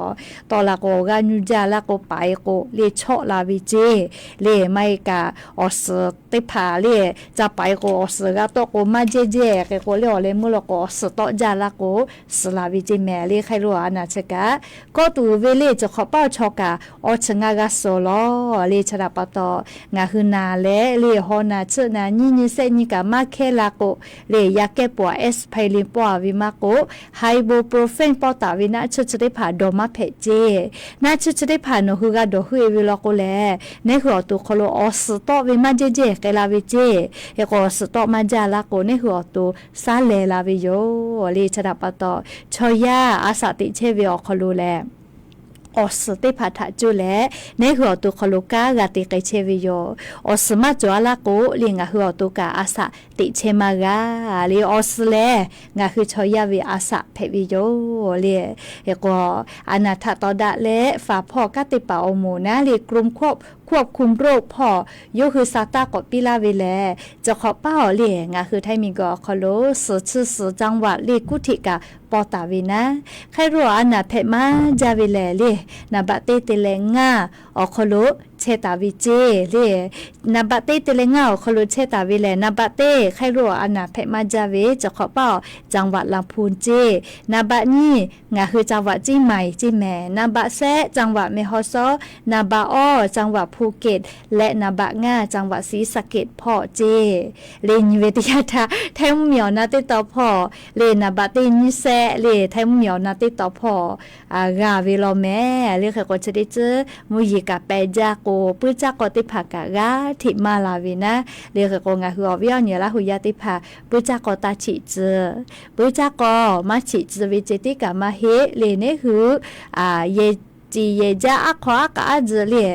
tawˆ la k'o, awˬ g'aˇ nyu jaˇ laˇ k'o, paˍ-e k'o le, chawˆ la ve ceˇ le. Maˇ heˆ kaꞈ awˬ suhˍ teˇ hpaˍ le, ca paˍ-e k'o, awˬ suhˍ g'a tawˆ k'o maˇ jehˇ jehˇ. Hk'e k'o le, awˬ leh meuˇ law k'o, awˬ suhˍ tawˆ jaˇ laˇ k'o, suhˍ la ve ceˇ mehˍ le. Hk'eˇ roˇ a naˍ chi kaꞈ kawˆ tuˬ ve le, chi hk'awꞈ paˆ awˬ chaw kaꞈ awˇ chi ngaˇ g'aˇ suhˍ law le. Chi htaꞈ pa taw, ngaˬ hui naˍ leh le, haw naˍ tsuhˆ naˍ nyiˇ nyi sehˆ nyi kaꞈ maˇ hkehˇ la k'o le, yaˇ kehˉ pawˆ-a, aspirin pawˆ-a ve maˇ k'o, ibuprofen pawˆ taˍ ve naˆ tsuhˇ chi teˇ hpaˍ dawˬ maˇ hpehꞈ ceˇ. Naˆ tsuhˇ chi teˇ hpaˍ nawˬ hui g'a dawˬ heuˆ-e ve law k'o lehˬ, neˉ hui awˬ to hk'aw lo awˬ suhˍ tawˆ ve maˇ jehˇ jehˇ k'ai la ve ceˇ. Hk'e k'o, awˬ suhˍ tawˆ maˇ jaˇ laˇ k'o, neˉ hui awˬ to shaˉ lehˬ la ve yoˬ le. Chi htaꞈ pa taw, chaw yaˇ a shaꞈ teꞈ chehˇ ve awˬ hk'aw lo lehˬ, awˬ suhˍ teˇ hpaˍ htaꞈ cuˇ leh, neˉ hui awˬ to hk'aw lo kanˉ g'a te k'ai chehˇ ve yoˬ. Awˬ suhˍ maˇ cawˬ a laˇ k'o le, ngaˬ hui awˬ to kaꞈ a shaꞈ teꞈ chehˇ maˇ g'a le. Awˬ suhˍ lehˬ, ngaˬ hui chaw yaˇ ve a shaꞈ hpehꞈ ve yoˬ le. Hk'e k'o, a naˬ htaꞈ tawˍ daꞈ leh faˍ hpawˇ kanˉ te paˍ awˬ moˍ naˉ le กรมควบคุมโรค hpawˇ yawˇ hui sa taˇ k'awꞈ piˇ laˇ ve lehˬ, chi hk'awꞈ paˉ awˬ le ngaˬ hui Htaiˇ miˬguiˬ awˬ hk'aw lo suhˍ chi suhˍ จังหวัด le kuˇ htiꞈ kaꞈ paw taˍ ve naˉ, hk'e lo a naˬ hpehꞈ maˇ jaˇ ve lehˬ le, naˍ baꞈ teˇ te leh ngaˇ awˬ hk'aw lo chehˇ taˍ ve ceˇ le. Naˍ baꞈ teˇ te leh ngaˇ awˬ hk'aw lo chehˇ taˍ ve lehˬ, naˍ baꞈ teˇ hk'e lo a naˬ hpehꞈ maˇ jaˇ ve chi hk'awꞈ paˉ awˬ จังหวัดลำพูน ceˇ. Naˍ baꞈ nyiˇ ngaˬ hui จังหวัดเชียงใหม่ ceˇ mehˍ. Naˍ baꞈ shehˆ จังหวัดแม่ฮ่องสอน. Naˍ baꞈ awˇ จังหวัดภูเก็ต leh naˍ baꞈ ngaˇ จังหวัดศรีสะเกษ hpawˇ ceˇ. Le nyi ve teˇ yanˇ htaˇ Htaiˇ mvuhˇmiˬ awˬ na teˇ taw hpawˇ le naˍ baꞈ teˇ nyiˇ shehˆ le Htaiˇ mvuhˇmiˬ awˬ na teˇ taw hpawˇ g'a ve law mehˍ le. Hk'e k'o chi teˇ tcuhˉ mvuhˇ yeˬ kaꞈ pehˬ jaˇ k'o, puiˉ caˇ k'aw teˇ hpaˍ kaꞈ g'aˇ hteꞈ maˇ la ve naˉ le. Hk'e k'o ngaˬ hui awˬ viˉ awˬ nyi Laˇ hu yaˇ teˇ hpaˍ puiˉ caˇ k'aw taˇ cheꞈ tcuh, puiˉ caˇ k'aw maˇ cheꞈ tcuh ve ceh tiˉ kaꞈ maˇ heˆ le. Neˉ hui yehˬ ciˍ yehˬ jaˇ aˉ hk'aw aˉ k'aꞈ aˉ tzuhꞈ le,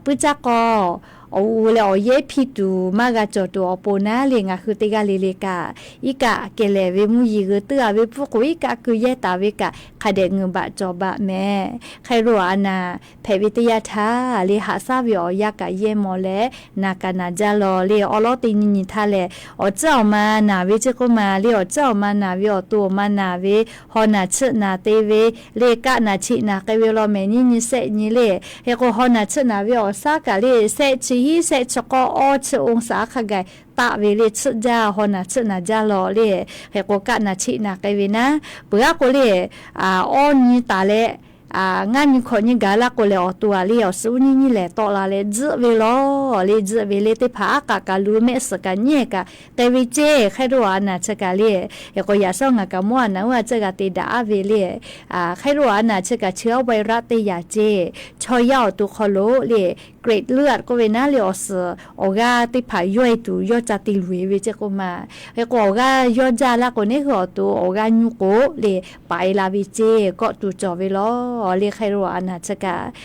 puiˉ caˇ k'aw awˬ u leh awˬ yehˉ hpiˇ tuˬ maˇ g'a cawˬ tuˬ awˬ pon naˉ le ngaˬ hui teˇ g'aˇ le le kaꞈ, iˉ kaˆ kehˬ lehˬ ve mvuhˇ yeˬ g'eu tuiˉ a ve pfuhˇ k'oˍ iˉ kaˆ keu yehˇ taˍ ve kaꞈ hk'a dehꞈ ngeuˍ baꞈ cawˬ baꞈ mehˍ. Hk'e lo a naˬ hpehꞈ ve teˇ yanˇ htaˇ le haꞈ shaˉ ve awˬ yanˇ kaꞈ yehˇ maw leh naˬ kaꞈ naˬ jaˇ law le. Awˬ lawn teˇ nyi nyi htaˇ lehˬ, awˬ tcuhˉ awˬ ma naˬ ve ceˇ k'oˆ ma le, awˬ tcuhˉ awˬ ma naˬ ve awˬ to awˬ ma naˬ ve, haw naˬ chiˆ naˬ te ve le, kaˆ naˬ cheꞈ naˬ k'ai ve law mehˍ nyiˇ nyi shehˆ nyi le. Hk'e k'o haw naˬ chiˆ naˬ ve awˬ shaˉ kaꞈ le shehˆ chi hiˉ shehˆ chi k'awˇ awˇ chi องศา hk'a gaˬ taˆ ve le chiˆ jaˇ, haw naˬ chiˆ naˬ jaˇ law le. Hk'e k'o kaˆ naˬ cheꞈ naˬ k'ai ve naˉ, peuˬ aˉ k'o le awˇ nyi taˍ leh ngaˇ nyi hkawꞈ nyi gaˬ laˇ k'o lehˬ, awˬ to a le awˬ suhˉ uˉ nyiˇ nyiˇ lehˬ tawˆ la leh tzuhˆ ve law le. Tzuhˆ ve le teˇ hpaˍ aˉ k'aꞈ kaꞈ lu mehˆ suhˍ kaꞈ nyiˉ kaꞈ k'ai ve ceˇ. Hk'e lo a naˬ chi kaꞈ le, hk'e k'o yaꞈ shawˉ ngaˬ kaꞈ mawˇ a naˬ uˉ a ceuˇ g'a te daꞈ aˉ ve le. Hk'e lo a naˬ chi kaꞈ chi awˇ ไวรัส teˇ yaꞈ ceˇ. Chaw yaˇ awˬ to hk'aw lo le เกล็ดเลือด k'oˆ ve naˉ le awˬ suhˍ awˬ g'aˇ teˇ hpaˍ yawˇ e tuˬ yawˇ ca te luˬ e ve ceˇ k'oˆ ma. Hk'e k'o awˬ g'aˇ yawˇ jaˇ laˇ k'o neˉ hui awˬ to awˬ g'aˇ nyuˇ k'o le paiˍ la ve ceˇ, kawˆ tuˬ cawˬ ve law le. Hk'e lo a naˬ chi kaꞈ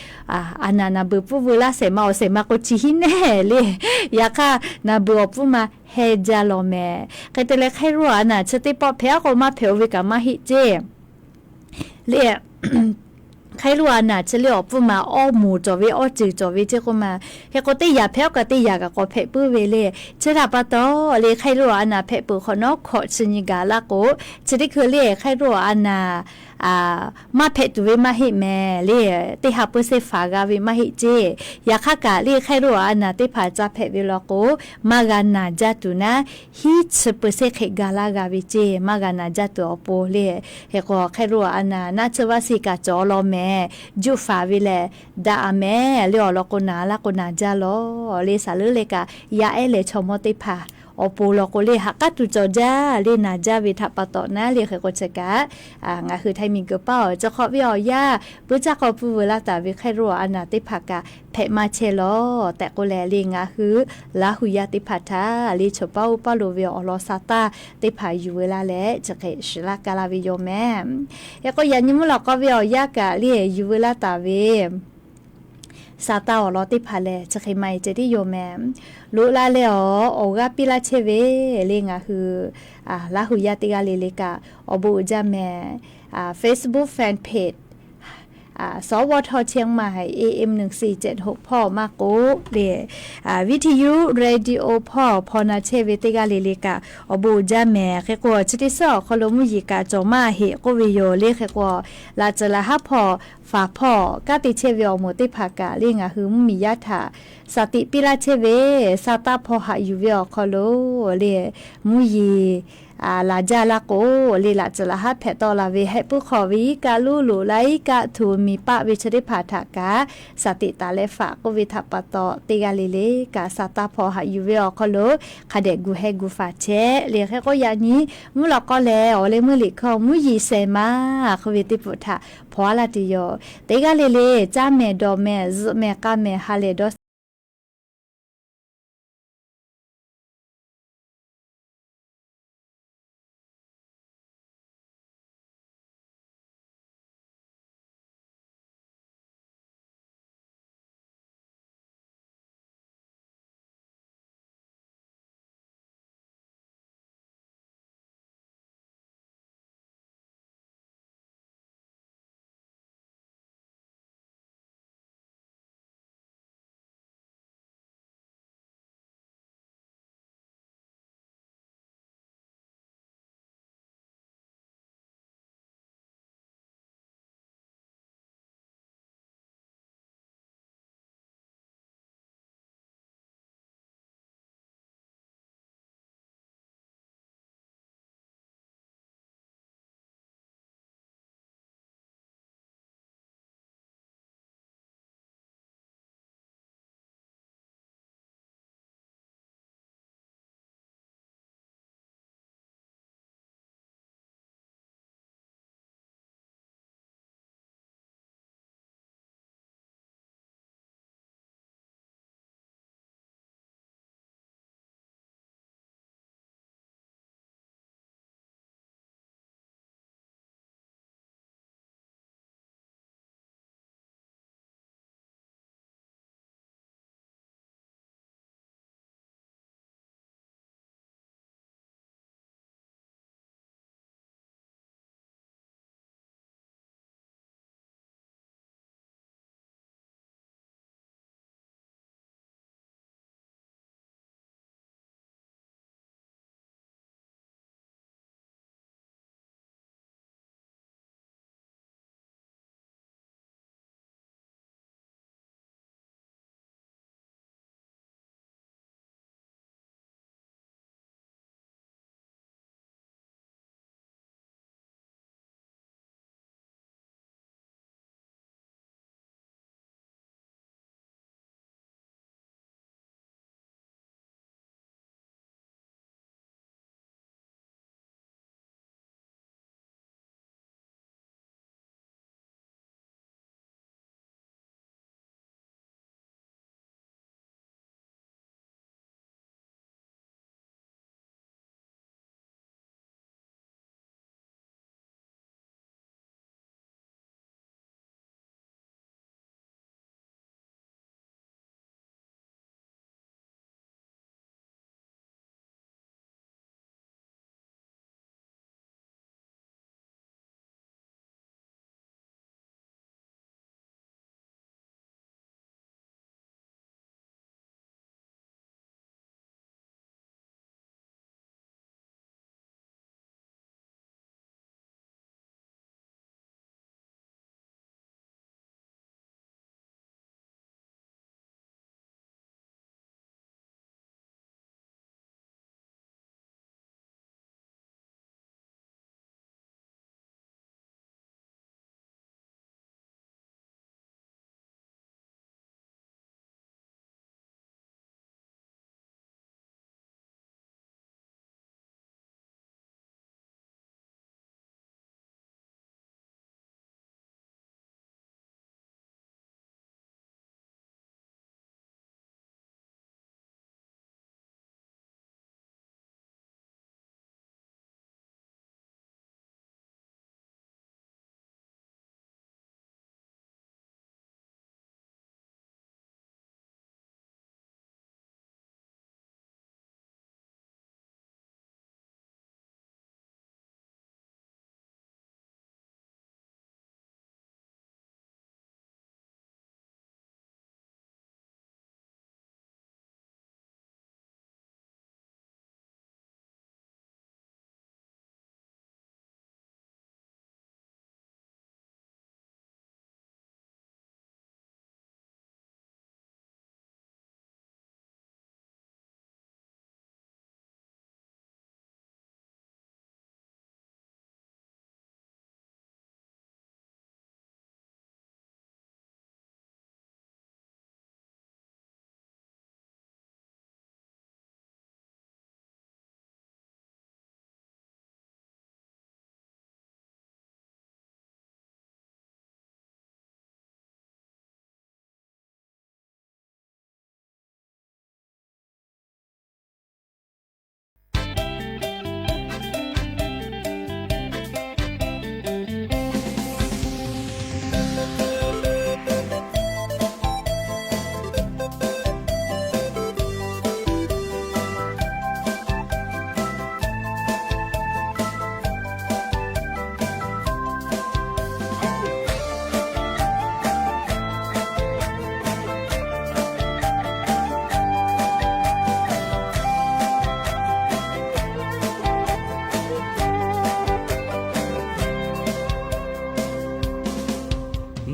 a naˬ naˬ beuˬ pfuhˇ veu laˇ shehˍ ma awˬ shehˍ ma k'o chi hiˉ nehˇ le. Yaꞈ hk'aˇ naˬ beuˬ awˬ pfuhˇ ma heh jaˇ law mehˍ. Hk'e te leh hk'e lo a naˬ chi teˇ pawˆ hpehꞈ aˉ k'o maˇ hpehꞈ o ve kaꞈ maˇ heˆ ceˇ le. Hk'e lo a naˬ chi le awˬ pfuhˇ ma awˇ moˍ cawˬ ve awˇ ceuˬ cawˬ ve ceˇ k'oˆ ma. Hk'e k'o teˇ yaꞈ hpehꞈ aˉ kaꞈ teˇ yaꞈ kaꞈ k'awꞈ hpehꞈ puiˉ ve le. Chi htaꞈ pa taw le hk'e lo a naˬ hpehꞈ peuˬ hk'awꞈ nawˉ hkawꞈ chi nyi gaˬ laˇ k'o, chi teˇ hkui le hk'e lo a naˬ maˇ hpehꞈ tuˬ ve maˇ heˆ mehˍ le. Teˇ ha เปอร์เซ็นต์ faˍ g'a ve maˇ heˆ ceˇ. Yaꞈ hk'aˇ kaꞈ le hk'e lo a naˬ teˇ hpaˍ ca hpehꞈ ve law k'o, maˇ g'a naˬ jaˇ tuˬ naˉ hiˉ chi เปอร์เซ็นต์ hk'e ga laˇ g'a ve ceˇ. Maˇ g'a naˬ jaˇ tuˬ awˬ pon le. Hk'e k'o hk'e lo a naˬ naˆ tsuhˇ vaˆ shiˍ kaꞈ cawˬ law mehˍ. Juˆ faˍ ve lehˬ daꞈ a mehˍ le. Awˬ lawn k'o naˬ laˇ k'o naˬ jaˇ law le. Saˍ leuˉ le kaꞈ yaˇ ehˉ leh chaw mawˇ teˇ hpaˍ awˬ pon law k'o le ha k'aˉ tuˬ cawˬ jaˇ le. Naˬ jaˇ ve htaꞈ pa taw naˉ le hk'e k'o chi kaꞈ ngaˬ hui Htaiˇ miˬguiˬ paˉ awˬ chi hk'awꞈ ve awˬ yanˇ puiˉ caˇ k'aw pfuhˇ veu laˇ taˍ ve hk'e lo a naˬ teˇ hpaˍ kaꞈ hpehꞈ maˇ chehˇ law tehꞈ k'oˆ leh le ngaˬ hui Laˇ hu yaˇ teˇ hpaˍ htaꞈ le chaw paˉ oˇ paˉ lo ve awˬ lawn sa taˇ teˇ hpaˍ yuˬ veu laˇ leh chi hk'e shiˍ laˇ ka laˇ ve yoˬ mehˍ. Hk'e k'o yaꞈ nyi mvuhˇ lawꞈ k'aw ve awˬ yanˇ kaꞈ le yuˬ veu laˇ taˍ ve sa taˇ awˬ lawn teˇ hpaˍ lehˬ chi hk'e maˇ heˆ ceh tiˉ yoˬ mehˍ. Loꞈ la leh awˬ awˬ g'aˇ piˇ laˇ chehˇ ve le ngaˬ hui Laˇ hu yaˇ teˇ g'aˇ le le kaꞈ awˬ bon uiˍ jaˇ mehˍ. Facebook fan page สวท เชียงใหม่ เอเอ็ม หนึ่งสี่เจ็ดหก hpawˇ maˇ k'oˆ le, วิทยุ radio hpawˇ hpaw na chehˇ ve teˇ g'aˇ le le kaꞈ awˬ bon uiˍ jaˇ mehˍ. Hk'e k'o chi teˇ suhˉ awˬ hk'aw lo mvuhˇ yeˬ kaꞈ cawˬ maˇ heˆ k'oˆ ve yoˬ le. Hk'e k'o laꞈ tcuhˍ laꞈ haˉ hpawˇ faˍ hpawˇ kanˉ te chehˇ ve awˬ moˍ teˇ hpaˍ kaꞈ le ngaˬ hui mvuhˇmiˬ yaˇ htaꞈ shaˍ tiꞈ piˇ laˇ chehˇ ve sa taˇ hpaw haꞈ yuˬ ve awˬ hk'aw lo le mvuhˇ yeˬ laˬ jaˇ laˇ k'o le laꞈ tcuhˍ laꞈ haˉ hpehꞈ tawˆ la ve heh puiˉ hk'aw ve iˉ kaˆ luˉ loꞈ la iˉ kaˆ htu miˬ paˆ ve chi teˇ hpaˍ htaꞈ kaꞈ shaˍ tiꞈ taˍ leh faꞈ k'oˆ ve htaꞈ pa taw teˇ g'aˇ le le kaꞈ sa taˇ hpaw haꞈ yuˬ ve awˬ hk'aw lo hk'a dehꞈ gu heh gu faˍ chehˇ le. Hk'e k'o yaꞈ nyi mvuhˇ lawꞈ k'aw lehˬ awˬ leh meuˇ liꞈ hkawˇ mvuhˇ yeˬ shehˍ ma k'oˆ ve teˇ peuˬ htaꞈ hpaw a laˇ tuˬ yoˬ. Teˇ g'aˇ le le caˇ mehˍ dawˬ mehˍ zuhꞈ mehˍ k'a mehˍ ha lehˬ dawˇ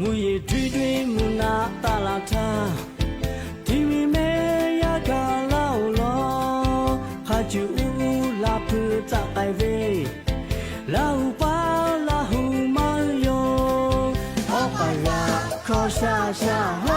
Mvuhˇ yeˬ htuiˇ htuiˇ mvuhˇ naˆ taˍ laˬ htaˇ, hteˇ miˇ mehˆ yaˇ gaˬ laˇ-oˬ law. Hk'a cuˬ uˉ uˉ la hpui tcaˆ k'ai ve, Laˇ huˍ paˇ Laˇ huˍ maˇ uiˍ yoˬ. Awˉ k'aˍ g'a hkawˇ shaˆ shaˆ